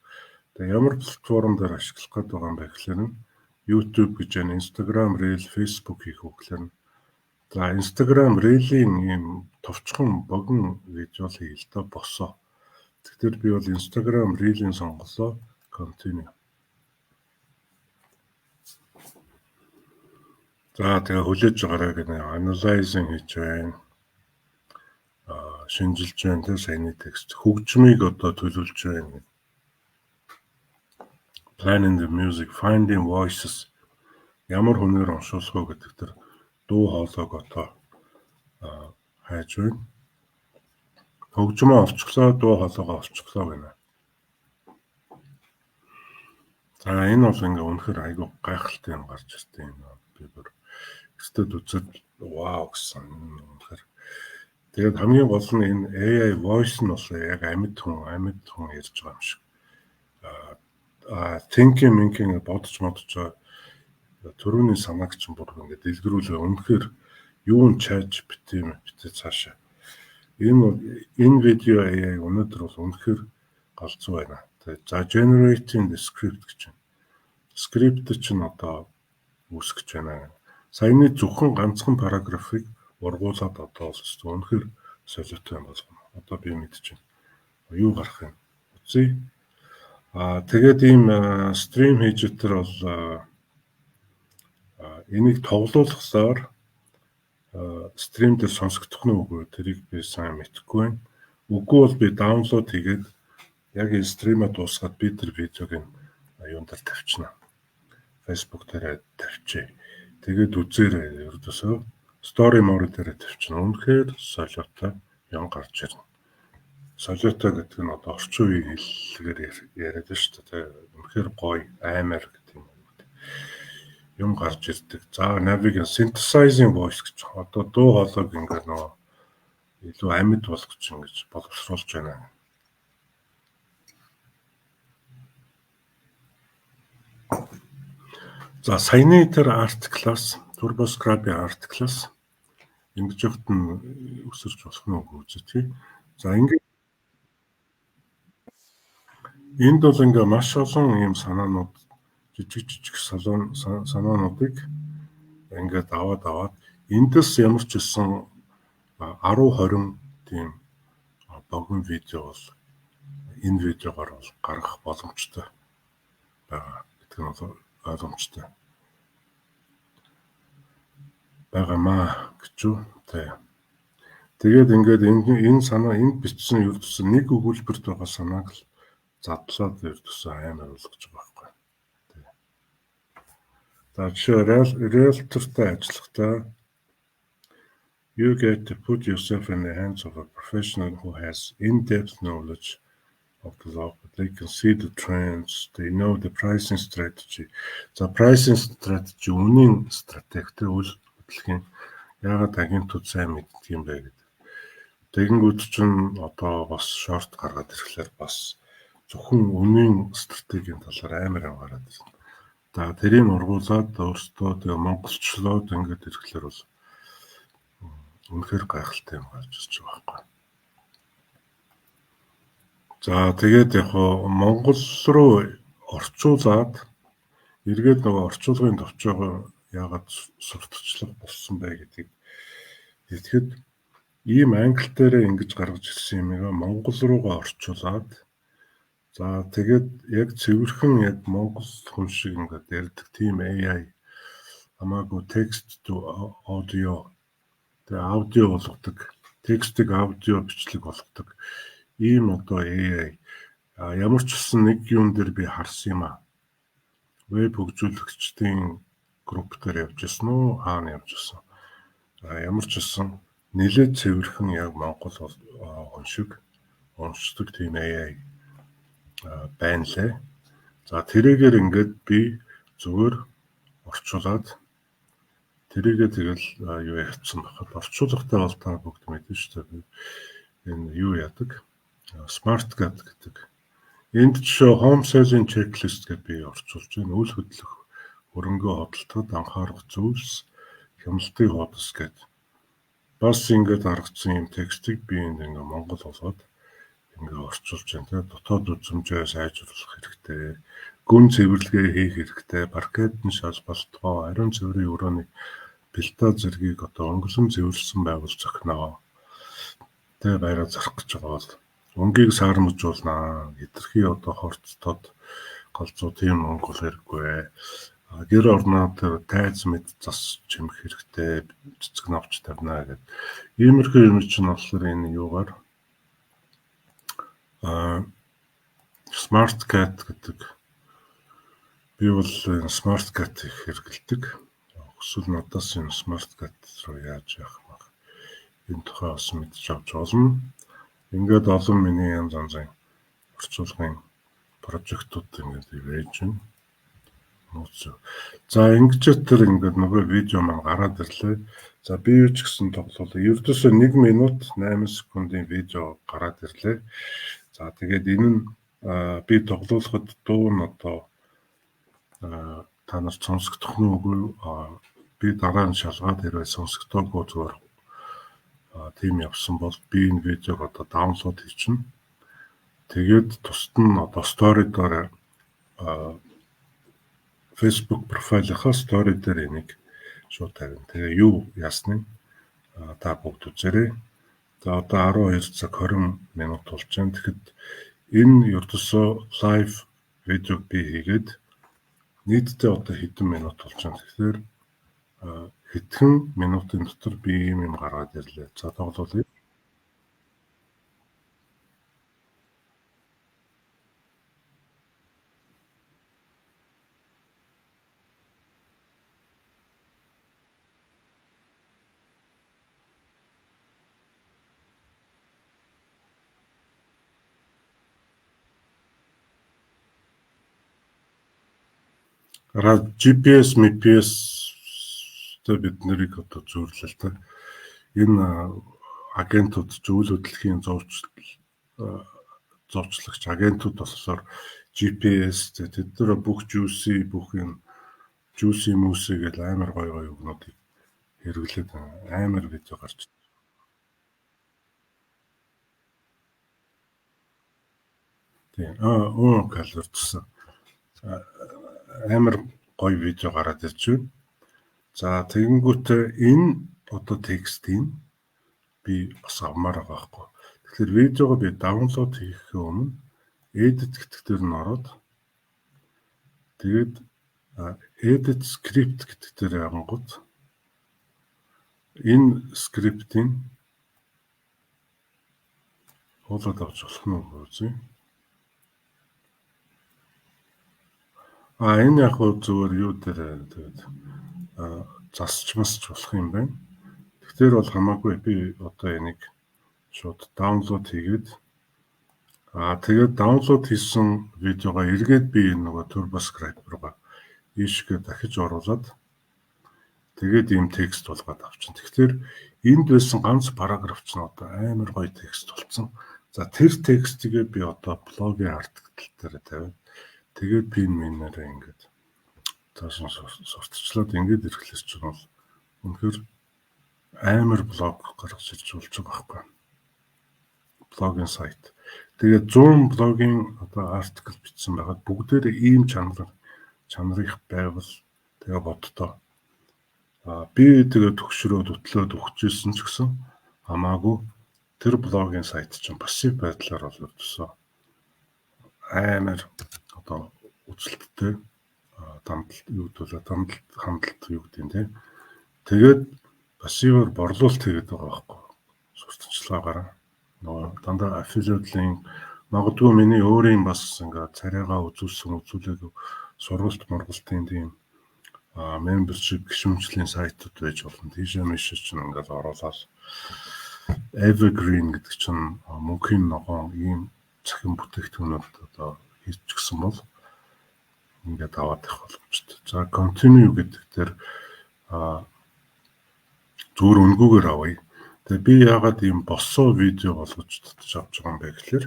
Тэгээ ямар платформ дээр ашиглах гээд байгаа юм бэ гэхээр нь YouTube гэж байна, Instagram Reel, Facebook хийх үү гэхээр нь за, Instagram Reel-ийн ийм товчхон богино видео л хийе л доо, босоо. Тэгэхээр би бол Instagram Reel-ийн сонголоо, continue. За, тэгээ хүлээж байгаарай гэнэ, analyzing хийж байна. Шинжилж байна те, саяны текст. Хөгжмийг одоо төлөвлөж байна. Planning the music, finding voices, ямар хүнээр уншуулах вэ гэдэг тэр дуу хоолойг одоо хайж байна. Хөгжмөө олчихлоо, дуу хоолойгоо олчихлоо гэнэ. За, энэ бол ингээ үнэхээр айгүй гайхалтай юм гарч иртээ юм. Би бүр өстөд үзээд вау гэсэн, үнэхээр. Тэгээд хамгийн гол нь энэ AI voice нь бол яг амьд хүн ярьж байгаа юм шиг. Thinking minking бодож модож байгаа төрөүний санааг чинь бүр ингээд дэлгэрүүлээ, үнэхээр юу нь ChatGPT юм битээ цаашаа. Энэ видео AI өнөөдөр бол үнэхээр галзуу байна. За, generating the script гэж байна. Script чинь одоо үүсгэж байна. Саяны зөвхөн ганцхан параграфыг ургуулад одоо бол үнэхээр солиотой юм болгоно. Одоо би мэдчихэв. Юу гарах юм? Үзье. Тэгээд ийм stream хийж өтер бол энийг тоглуулахсаар stream дээр сонсогдох нь үгүй, тэрийг би сайн мэдэхгүй байна. Үгүй бол би download хийгээд яг энэ stream ээ дуусгаад би тэр видеог нь юун дээр тавьчихна. Facebook дээр тавьчихъя. Тэгээд үзээрэй, ердөөсөө story mode дээр тавьчихна. Үнэхээр солиотой юм гарч ирнэ. Солиотой гэдэг нь одоо орчин үеийн хэллэгээр яриад байна шүү дээ. Үнэхээр гоё, аймаар гэдэг юм юм гарч ирдэг. За, navigate, synthesizing voice гэж одоо дуу хоолойг ингээд нөгөө илүү амьд болгож ингэж боловсруулж байна. За, саяны тэр art class, TurboScribe-ийн art class ингэж явахт нь өсөрч болох нь үгүй үзээ тий. За, ингээд энд бол ингээ маш олон ийм санаанууд, жижиг жижиг салон санаануудыг ингээд аваад аваад эндээс ямар ч гэсэн 10 20 тийм богино видео бол энэ видеогоор бол гаргах боломжтой байгаа гэдэг нь бол ойлгомжтой байгаамаа гэж юу тий. Тэгээд ингээд энэ санаа, энд бичсэн ердөөсөө нэг өгүүлбэрт байгаа санааг л задлаад ердөөсөө амар болгож байгаа байхгүй. Тий. За, жишээ, realtor-тай ажиллахдаа you get to put yourself in the hands of a professional who has in-depth knowledge of the law. They can see the trends, they know the pricing strategy. За, pricing strategy, үнийн стратеги тэр үйл хөдлөхийн яагаад агентууд сайн мэддэг юм бэ гэдэг. Тэгэнгүүт чинь одоо бас short гаргаад ирэхлээр бас зөвхөн үнийн стратегийн талаар амар юм гараад ирнэ. За, тэрийг ургуулад өөртөө тэгээ монголчлоод ингээд ирэхлээр бол Үнэхээр гайхалтай юм гарч ирж байгаа байхгүй. За тэгээд яг Монгол руу орчуулад эргээд нөгөө орчуулгын товчоогоо яагаад сурталчлах болсон бэ гэдгийг тэгэхэд ийм англи дээрээ ингэж гаргаж ирсэн юмыг монгол руугаа орчуулад за тэгээд яг цэвэрхэн яг монгол хүн шиг ингээд ярьдаг тийм AI хамаагүй text to audio, тэгээ аудио болгодог, текстийг аудио бичлэг болгодог ийм одоо AI ямар ч гэсэн нэг юм дээр би харсан юм аа. Веб хөгжүүлэгчдийн групп дээр явж ирсэн үү? Хаана явж ирсэн? Ямар ч гэсэн нэлээд цэвэрхэн яг монгол хүн шиг уншдаг тийм AI байна лээ. За тэрийгээр ингээд би зүгээр орчуулад тэрийгээ тэгэл юу явцсан байхад орчуулгатай бол та бүгд мэднэ шүү дээ. Энэ юу яадаг? SmartCat гэдэг. Энд жишээ home selling checklist гэдээ би орчуулж байна. Үл хөдлөх хөрөнгөө худалдахад анхаарах зүйлс, хямналтын хуудас гэдэг. Бас ингээд гаргацсан юм текстийг би энд ингээ монгол болгоод ингээ орчуулж байна. Тэгээ дотоод үзэмжээ сайжруулах хэрэгтэй. Гүн цэвэрлэгээ хийх хэрэгтэй. Паркет нь шалбалтгоо, ариун цэврийн өрөөний плита зэргийг одоо өнгөлөн цэвэрлсэн байвал зохино. Тэгээ байраа зарах гэж байгаа бол өнгийг саармажуулнаа. Хэтэрхий одоо хорц тод галзуу тийм өнгө бол хэрэггүй. Гэр орноо тэр тайз мэд зас чимэх хэрэгтэй, цэцэг навч тавина гэд. Иймэрхүү юм чинь болохоор энэ юугаар Smart Cat гэдэг би бол энэ Smart Cat их хэрэглэдэг. Хүсвэл надаас энэ Smart Cat руу яаж явах вэ? Энэ тухай бас мэдж авч болно. Ингээд олон миний янз янзын орчуулгын прожектууд ингээд ивэж байна. За ингэж тэр ингээд нөгөө видео маань гараад ирлээ. За би юу ч гэсэн тоглоулаа. Ердөөсөө 1 минут 8 секундын видео гараад ирлээ. За тэгээд энэ нь би тоглоулахад дуу нь одоо та нар сонсогдох нь үгүй, би дараа нь шалгаад хэрвээ сонсогдоогүй зүгээр тийм явсан бол би энэ видеог одоо download хийчихнэ. Тэгээд тусад нь одоо story дээр Facebook профайлынхаа story дээр энийг шууд тавина. Тэгээ юу яасныг та бүгд үзээрэй. За одоо 12 цаг 20 минут болж байна. Тэгэхэд энэ ердөөсөө live видеог би хийгээд нийтдээ одоо хэдэн минут болж байна. Тэгэхээр хэдхэн минутын дотор би ийм юм гаргаад ирлээ. За тоглоулъя. GPS, MPS тэ бид нарыг одоо зүйрлээ л та. Энэ агентууд ч үйл хөдлөхийн зовчлагч агентууд болохоор GPS тэд нар бүх juicy бүх юм juicy мүүсэ гэл амар гоё гоё үгнүүдийг хэрэглээд амар видео гарч. Тийм. Калордсон. Амар гоё видео гараад ирж байна. За тэгэнгүүтээ энэ одоо текстийг би бас авмаар байгаа байхгүй. Тэгэхээр видеого би download хийхээ өмнө edit гэдэг дээр нь ороод тэгээд edit script гэдэг дээр явангууд энэ скриптийг хуулаад авч болох нь үзье. Энэ яг хөө зүгээр юу дээр тэгээд засч масч болох юм байна. Тэгэхээр бол хамаагүй би одоо энийг шууд download хийгээд тэгээд download хийсэн видеогоо эргээд би энэ нөгөө TurboScribe руугаа ийшгээ дахиж оруулаад тэгээд ийм текст болгоод авчихна. Тэгэхээр энд байсан ганц параграф ч нь одоо амар гоё текст болцсон. За тэр текстийг би одоо блогийн артикл дээр тавиад тэгээд пин минээрээ ингээд цааш нь сурталчлаад ингээд ирэхлээр чинь бол үнэхээр Амар блог гаргаж ирж болж байгаа байхгүй. Блогийн сайт. Тэгээд 100 блогийн одоо article бичсэн байгаад бүгдээрээ ийм чанар их байвал тэгээ боддоо. Би тэгээ төгшрөөд хөтлөөд өгчээсэн ч гэсэн хамаагүй, тэр блогийн сайт чинь пассив байдлаар бол ердөөсөө амар одоо үзэлттэй, дамдалт юу гэдэг вэ, дамдалт, хандалт юу гэдэг юм те. Тэгээд пассиваар борлуулалт хийгээд байгаа байхгүй, сурталчилгаагаараа. Нөгөө дандаа affiliate link, магадгүй миний өөрийн бас ингээд царайгаа үзүүлсэн, үзүүлээг сургалт мургалтын тийм membership гишүүнчлийн сайтууд байж болно. Тийшээ мишээ чинь ингээд оруулаад evergreen гэдэг чинь мөнхийн ногоон ийм цахим бүтээгдэхүүнүүд одоо хийчихсэн бол ингээд аваад явах боломжтой. За, continue гэдэг дээр зүгээр үнгүүгээр авъя. Тэгээ би яагаад ийм босоо видео болгож татаж авч байгаа юм бэ гэхээр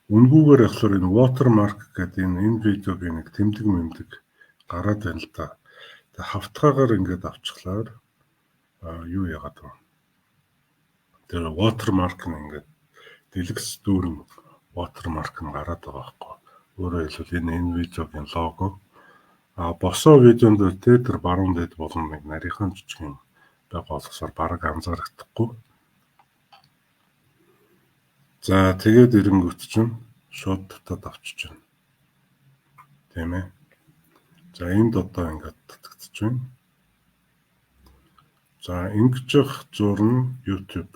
үнгүүгээр болохоор энэ watermark гэдэг энэ видеогийн нэг тэмдэг мэмдэг гараад байна л да. Тэгээ хавтгаагаар ингээд авчихлаар юу яагаад вэ? Тэр watermark нь ингээд дэлгэц дүүрэн watermark нь гараад байгаа байхгүй. Өөрөөр хэлбэл энэ видеогийн лого. Босоо видеонд дээр те тэр баруун дэд болон нэг нарийнхан жижиг юм байгаа болохсоор бараг анзаарагдахгүй. За, тэгээд ирэнгүүт чинь шууд татаад авчиж байна. Тийм ээ. За, энд одоо ингээд татагдчих байна. За, ингэж явах зурна YouTube.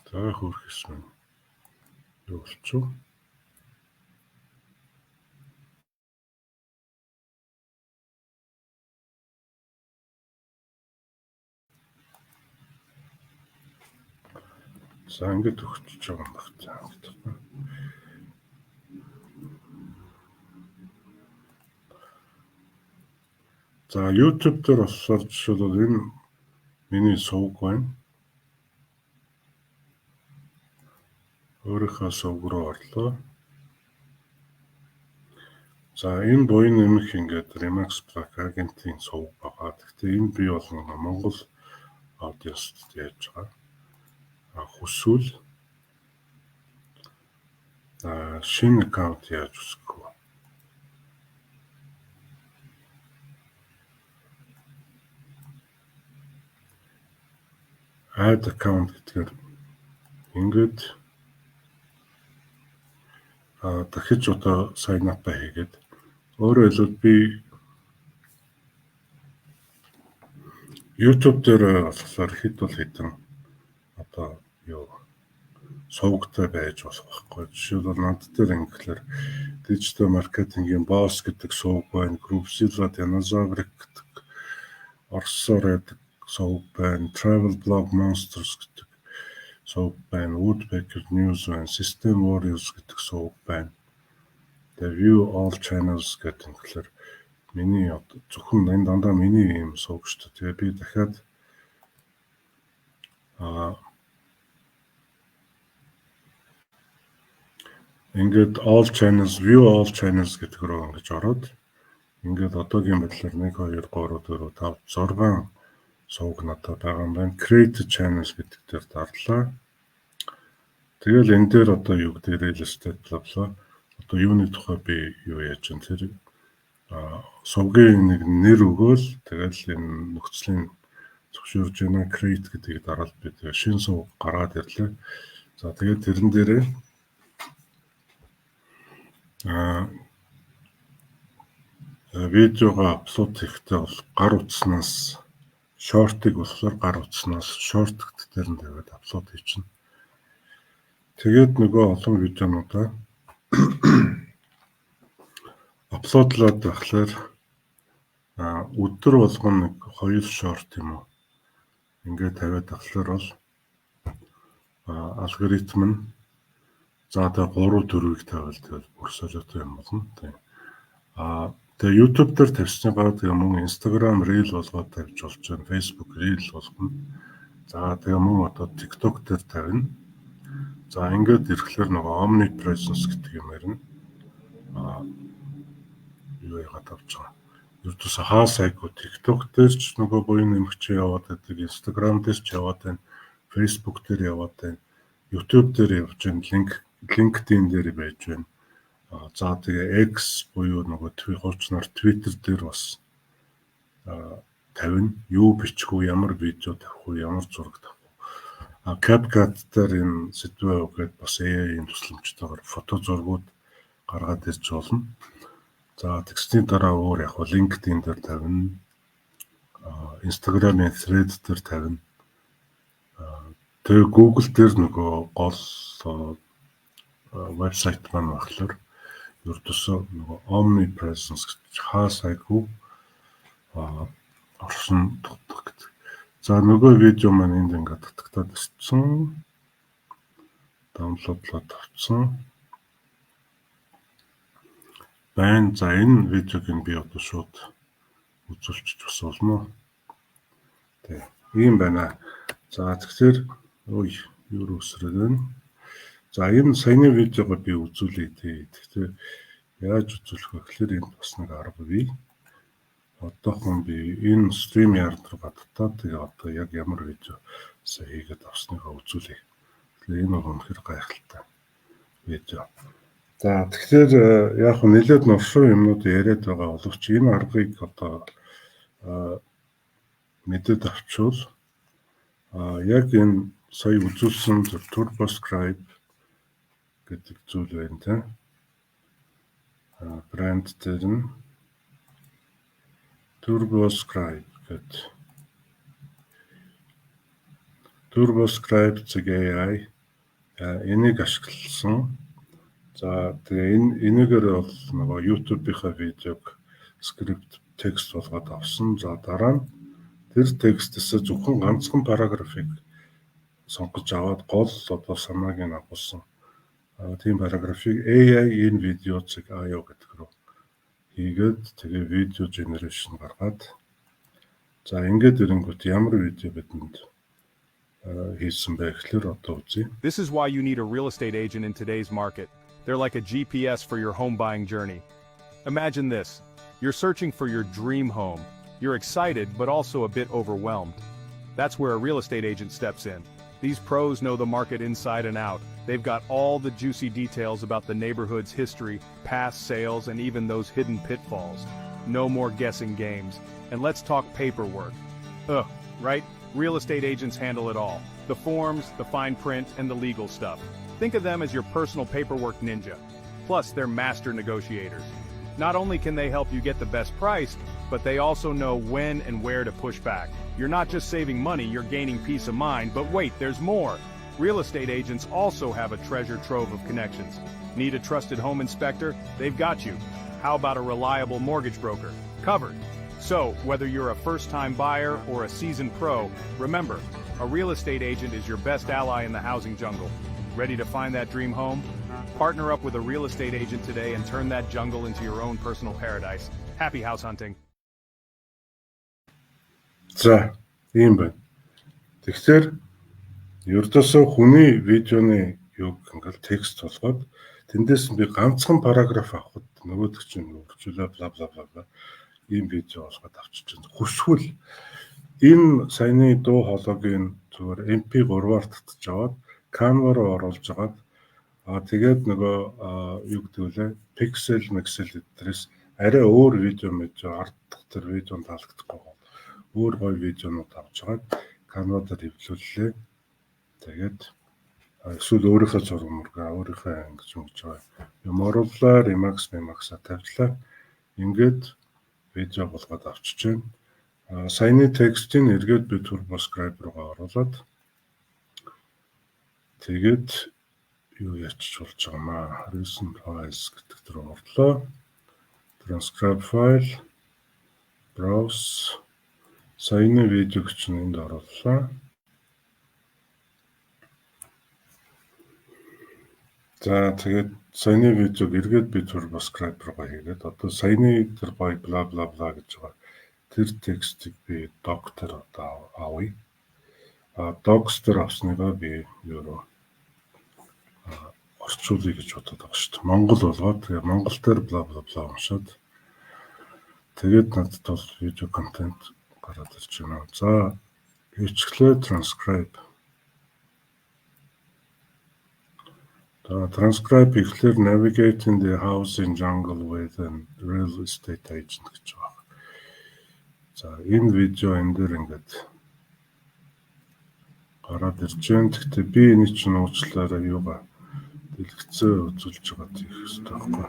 За, хөөрөх юм. Юу болчих вэ? За, ингээд өгчөж байгаа юм баг. За, ингээд байна. За, YouTube дээр болохоор жишээлбэл энэ миний сувг байна. Өөрийнхөө сувг руу орлоо. За, энэ буян нэмэх ингээд Remax Black агентийн сувг байгаа. Гэхдээ энэ би бол Монгол audience-д яаж байгаа. Хүсвэл шинэ аккаунт яаж үүсгэх вэ? Add account гэдгээр ингээд дахиж одоо sign up хийгээд, өөрөөр хэлбэл би YouTube дээр болохоор хэд бол хэдэн одоо юу сувгтай байж болох байхгүй. Жишээлбэл, над дээр ингэхлээр digital marketing-ийн boss гэдэг сувг байна, Groupzilla Dinosaur гэдэг Оросоор байдаг сувг байна, Travel Blog Monsters гэдэг сувг байна, Woodpecker News байна, System Warriors гэдэг сувг байна. Тэгээ view all channels гэдэг ингэхлээр миний зөвхөн энэ дандаа миний юм сувг шүү дээ. Тэгээ би дахиад ингээд all channels, view all channels гэдэг рүү ингэж ороод ингээд одоогийн байдлаар 1 2 3 4 5 6 сувг надад байгаа юм байна. Create channel гэдэг дээр дарлаа. Тэгэл энэ дээр одоо юу гэдэг, real estate, bla bla, одоо юуны тухай би юу яаж чинь тэр сувгийн нэг нэр өгөөл, тэгэл энэ нөхцөлийн зөвшөөрж байна, create гэдгийг дараад би тэгээ шинэ сувг гаргаад ирлээ. За, тэгээд тэрэн дээрээ видеого upload хийхдээ бол гар утаснаас, short-ыг болохоор гар утаснаас short гэдэг дээр нь тавиад upload хийчихнэ. Тэгээд нөгөө олон видеонуудаа upload лоод байхлаар өдөр болгон нэг хоёр short юм уу ингээд тавиад ахлаар бол алгоритм нь, за, тэгээ 3 4-ийг тавиал тэгэл бүр солиотой юм болно. Тийм. Тэгээ YouTube дээр тавьсныгаа тэгээ мөн Instagram Reel болгоод тавьж болж байна. Facebook Reel болгоно. За, тэгээ мөн одоо TikTok дээр тавина. За, ингээд ирэхлээр нөгөө omnipresence гэдэг юм ярина. юу яагаад авч байгаа. Ердөөсөө хаа сайгүй TikTok дээр ч нөгөө буян нэмэгч яваад байдаг, Instagram дээр ч яваад байна, Facebook дээр яваад байна, YouTube дээр явж байна, LinkedIn дээр байж байна. За, тэгээ X буюу нөгөө хуучнаар Twitter дээр бас тавина. Юу бичих үү, ямар видео тавих уу, ямар зураг тавих уу. CapCut дээр энэ сэдвээ өгөөд бас AI-ийн тусламжтайгаар фото зургууд гаргаад ирж болно. За, тэгсний дараа өөр яг LinkedIn дээр тавина. Instagram-ын thread дээр тавина. Тэгээ Google дээр нөгөө гол вебсайт маань болохоор ердөөсөө нөгөө omnipresence гэж хаа сайгүй орсон тогтох гэдэг. За, нөгөө видео маань энд ингээд татагтаад ирсэн. Download лоод авцсан байна. За, энэ видеог нь би одоо шууд үзүүлчих бас болно. Тэ. Ийм байна. За, тэгэхээр ой, юу руу өсрөөд байна. За, энэ саяны видеого би үзүүлье тий. Тэгэхээр яаж үзүүлэх вэ гэхээр энд бас нэг арга бий. Одоохон би энэ StreamYard руу татаад, тэгээ одоо яг ямар видео сая хийгээд авсныгаа үзүүлье. Тэгэхээр энэ бол үнэхээр гайхалтай видео. За, тэгэхээр яг нь нэлээд нуршуу юмнууд яриад байгаа боловч энэ аргыг одоо мэдээд авчвал яг энэ сая үзүүлсэн TurboScribe гэдэг зүйл байна те. Брэнд дээр нь TurboScribe гэдэг, TurboScribe AI энийг ашигласан. За, тэгээ энэ энэгээр бол нөгөө YouTube-ийнхаа видеог script текст болгоод авсан. За, дараа нь тэр текстээс зөвхөн ганцхан параграфыг сонгож аваад гол одоо санааг нь агуулсан тийм параграфыг AI in video .io гэдэг рүү хийгээд, тэгээ видео generation гаргаад, за, ингээд ирэнгүүт ямар видео бидэнд хийсэн бэ гэхлээр одоо үзье. This is why you need a real estate agent in today's market. They're like a GPS for your home buying journey. Imagine this. You're searching for your dream home. You're excited, but also a bit overwhelmed. That's where a real estate agent steps in. These pros know the market inside and out. They've got all the juicy details about the neighborhood's history, past sales, and even those hidden pitfalls. No more guessing games. And let's talk paperwork. Ugh, right? Real estate agents handle it all. The forms, the fine print, and the legal stuff. Think of them as your personal paperwork ninja. Plus, they're master negotiators. Not only can they help you get the best price, but they also know when and where to push back. You're not just saving money, you're gaining peace of mind, but wait, there's more. Real estate agents also have a treasure trove of connections. Need a trusted home inspector? They've got you. How about a reliable mortgage broker? Covered. So, whether you're a first-time buyer or a seasoned pro, remember, a real estate agent is your best ally in the housing jungle. Ready to find that dream home? Partner up with a real estate agent today and turn that jungle into your own personal paradise. Happy house hunting. За, ийм байна. Тэгэхээр ердөөсөө хүний видеоны юг ингээл текст болгоод, тэндээс нь би ганцхан параграф авахд нөгөөдөг чинь үржүүлээ, бла бла бла бла, ийм видео болгоод авчиж байна. Хүсвэл энэ саяны дуу хоолойг нь зүгээр MP3-аар татж аваад Canva руу оруулж агаад, тэгээд нөгөө юу гэдэг вүлээ, Pixel Mixel эдрээс арай өөр видео мэдээ ардах тэр видеонд таалагдахгүй гоо өөр гоё видеонууд авч агаад Canva дээр хэвлүүллээ. Тэгээд эсвэл өөрийнхөө зураг мургаа, өөрийнхөө ингэж ингэж байгаа юм орууллаа, Remax Remax-а тавьлаа. Ингээд видео болгоод авчиж байна. Саяны текстийг эргээд би TurboScribe руугаа оруулаад, тэгээд юу ячиж болж байгаа маа. Recent files гэдэг дээр орлоо. Transcribe file, browse, саяны видеог чинь энд орууллаа. За, тэгээд саяны видеог эргээд би TurboScribe руугаа хийгээд, одоо саяны тэр гоё бла бла бла гэж байгаа тэр текстийг би doc дээр одоо авъя. Docs дээр авсныгаа би юу орчуулъя гэж бодоод байгаа шүү дээ. Монгол болгоод, тэгээ монгол дээр бла бла бла уншаад. Тэгээд надад бол видео контент гараад ирж байна. За, хийчихлээ transcribe. За, transcribe хийхлээр "Navigating the housing jungle with a real estate agent" гэж байгаа. За, энэ видео энэ дээр ингээд гараад ирж байна. Гэхдээ би энэ чинь уучлаарай, юугаа дэлгэцээ үзүүлж байгаа тийх хэрэгтэй байхгүй.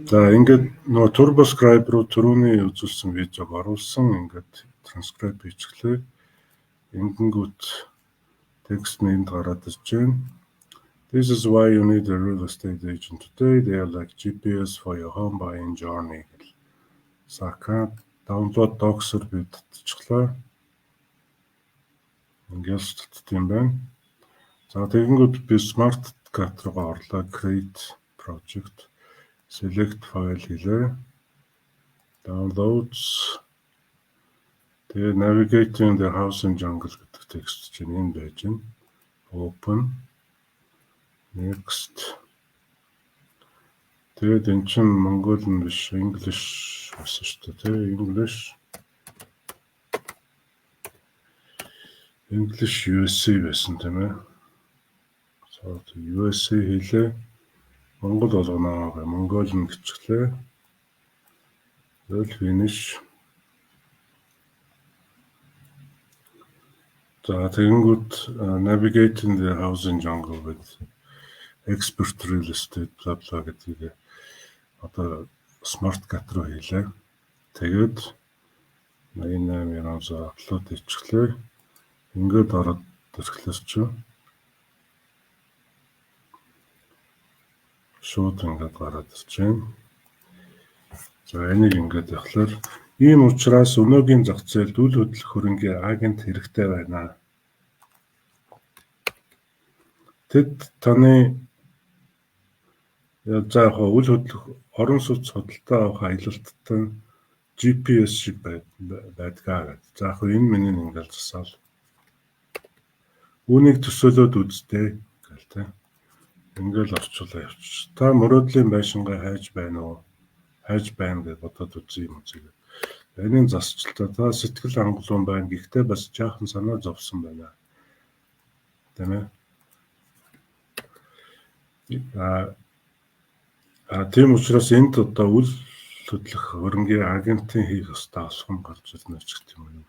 За, ингээд нөгөө TurboScribe руу түрүүний үзүүлсэн видеог оруулсан, ингээд transcribe хийчихлээ. Ингэнгүүт текст нь энд гараад ирж байна. "This is why you need a real estate agent today. They are like GPS for your home buying journey" гэл. Сака download docs-оор би татчихлаа. Ингээл татд юм байна. За, тэгэнгүүт би Smart Cut руугаа орлоо. Create project, select file хийлээ. Downloads. Тэгээ "Navigating the housing jungle" гэдэг текст чинь энэ байж байна. Open, next. Тэгээд эн чинь монгол нь биш, English байсан шүү дээ, тий, English USA байсан, тийм ээ. За, USA хийлээ. Монгол болгоно гэ Монгол нь гэчихлээ. Тэгэл finish. За, тэгэнгүүт "Navigating the housing jungle with expert real estate bla bla" гэдгийг одоо Smart Cut руу хийлээ. Тэгээд 88 900 upload хийчихлээ. Ингээд ороод ирэхлээр чи шууд ингээд гараад ирж байна. За, энийг ингээд явахлаар ийм учраас өнөөгийн зах зээлд үл хөдлөх хөрөнгийн агент хэрэгтэй байна. Тэд таны за яг үл хөдлөх орон сууц худалдаа авах аялалттай GPS шиг байдгаа гэдэг. За, яг энэ миний ингээл засаал. Үүнийг төсөөлөөд үздээ гэл тэ. Ингээл орчуулаа явчих. Та мөрөөдлийн байшингаа хайж байна уу? Хайж байна гэж бодоод үзье юм үзье. Энэ засчлаа. Та сэтгэл хангалуун байна. Гэхдээ бас жаахан санаа зовсон байна. Тийм ээ. А тийм учраас энд одоо үл хөдлөх хөрөнгийн агентын хийх ёстой алхам гарч ирнэ ч гэх юм уу.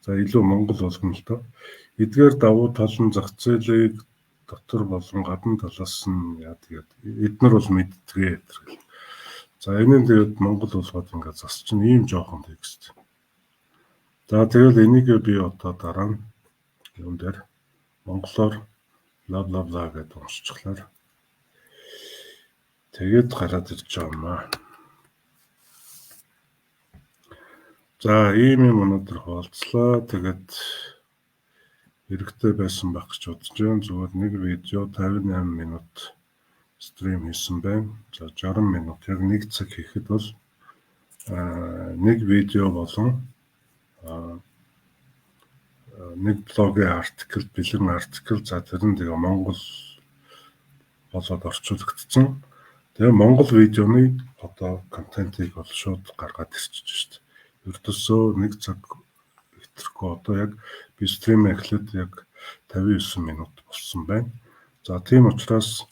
За, илүү Монгол болгоно л доо. Эдгээр давуу тал нь зах зээлийг дотор болон гадна талаас нь яа тэгээд эднэр бол мэддэгэ гэл. За, энэ нь тэгээд Монгол болгоод ингээд зас чинь ийм жоохон текст. За, тэгэл энийг би одоо дараа нь юун дээр монголоор бла бла бла гэдээ уншчихлаар тэгээд гараад ирж байгаа юм аа. За, ийм юм өнөөдөр хуваалцлаа. Тэгээд хэрэгтэй байсан байх гэж бодож байна. Зүгээр нэг видео 58 минут stream хийсэн байна. За, 60 минут, яг нэг цаг хийхэд бол нэг видео болон нэг блогийн article, бэлэн article, за, тэр нь тэгээ Монгол болоод орчуулагдсан. Тэгээ Монгол видеоны одоо контентыг бол шууд гаргаад ирчихэж шít. Ердөөсөө нэг цаг хэтрэхгүй, одоо яг би stream эхлээд яг 59 минут болсон байна. За, тийм учраас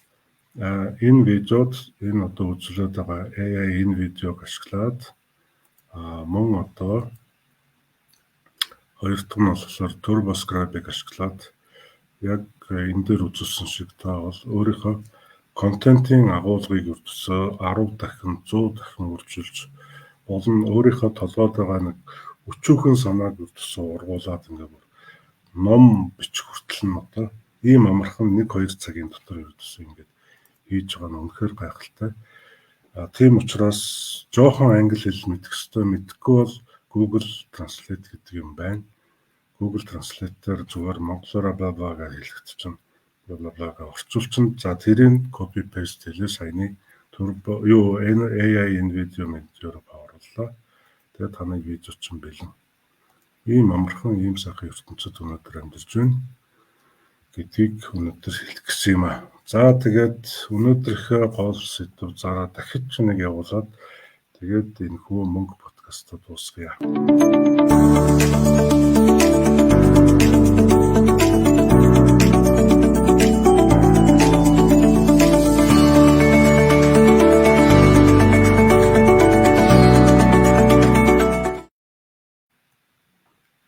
энэ видеод энэ одоо үзүүлээд байгаа AI энэ видеог ашиглаад мөн одоо хоёр дахь нь болохоор TurboScribe-ыг ашиглаад яг энэ дээр үзүүлсэн шиг та бол өөрийнхөө контентын агуулгыг ердөөсөө 10 дахин, 100 дахин үржилж болон өөрийнхөө толгойд байгаа нэг өчүүхэн санааг ердөөсөө ургуулад ингээ бүр ном бичих хүртэл нь одоо ийм амархан 1 2 цагийн дотор ердөөсөө ингээд хийж байгаа нь үнэхээр гайхалтай. А тийм учраас жоохон англи хэл мэдэх ёстой. Мэдэхгүй бол Google Translate гэдэг юм байна. Google Translate-ээр зүгээр монголоор бла бла гэж хэлэхэд чинь бла бла бла гэж орчуулчин. За, тэрийг copy paste хийлээ, саяны turbo юу AI энэ видео мэдээр орууллаа. Тэгээ таны видео чинь бэлэн. Ийм амархан, ийм сайхан ертөнцид өнөөдөр амьдарч байна гэдгийг өнөөдөр хэлэх гэсэн юм аа. За, тэгээд өнөөдрийнхөө гол сэдэв зараа дахиж нэг явуулаад Тэгээд энэхүү мөнгө подкастаа дуусгая.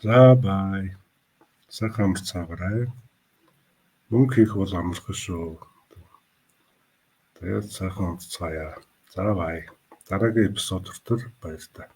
За бай. Сайхан амарцаагаарай. Мөнгө хийх бол амархан шүү. Тэгээд сайхан унтцгаая. За бай. Дараагийн эпизод хүртэл баяртай.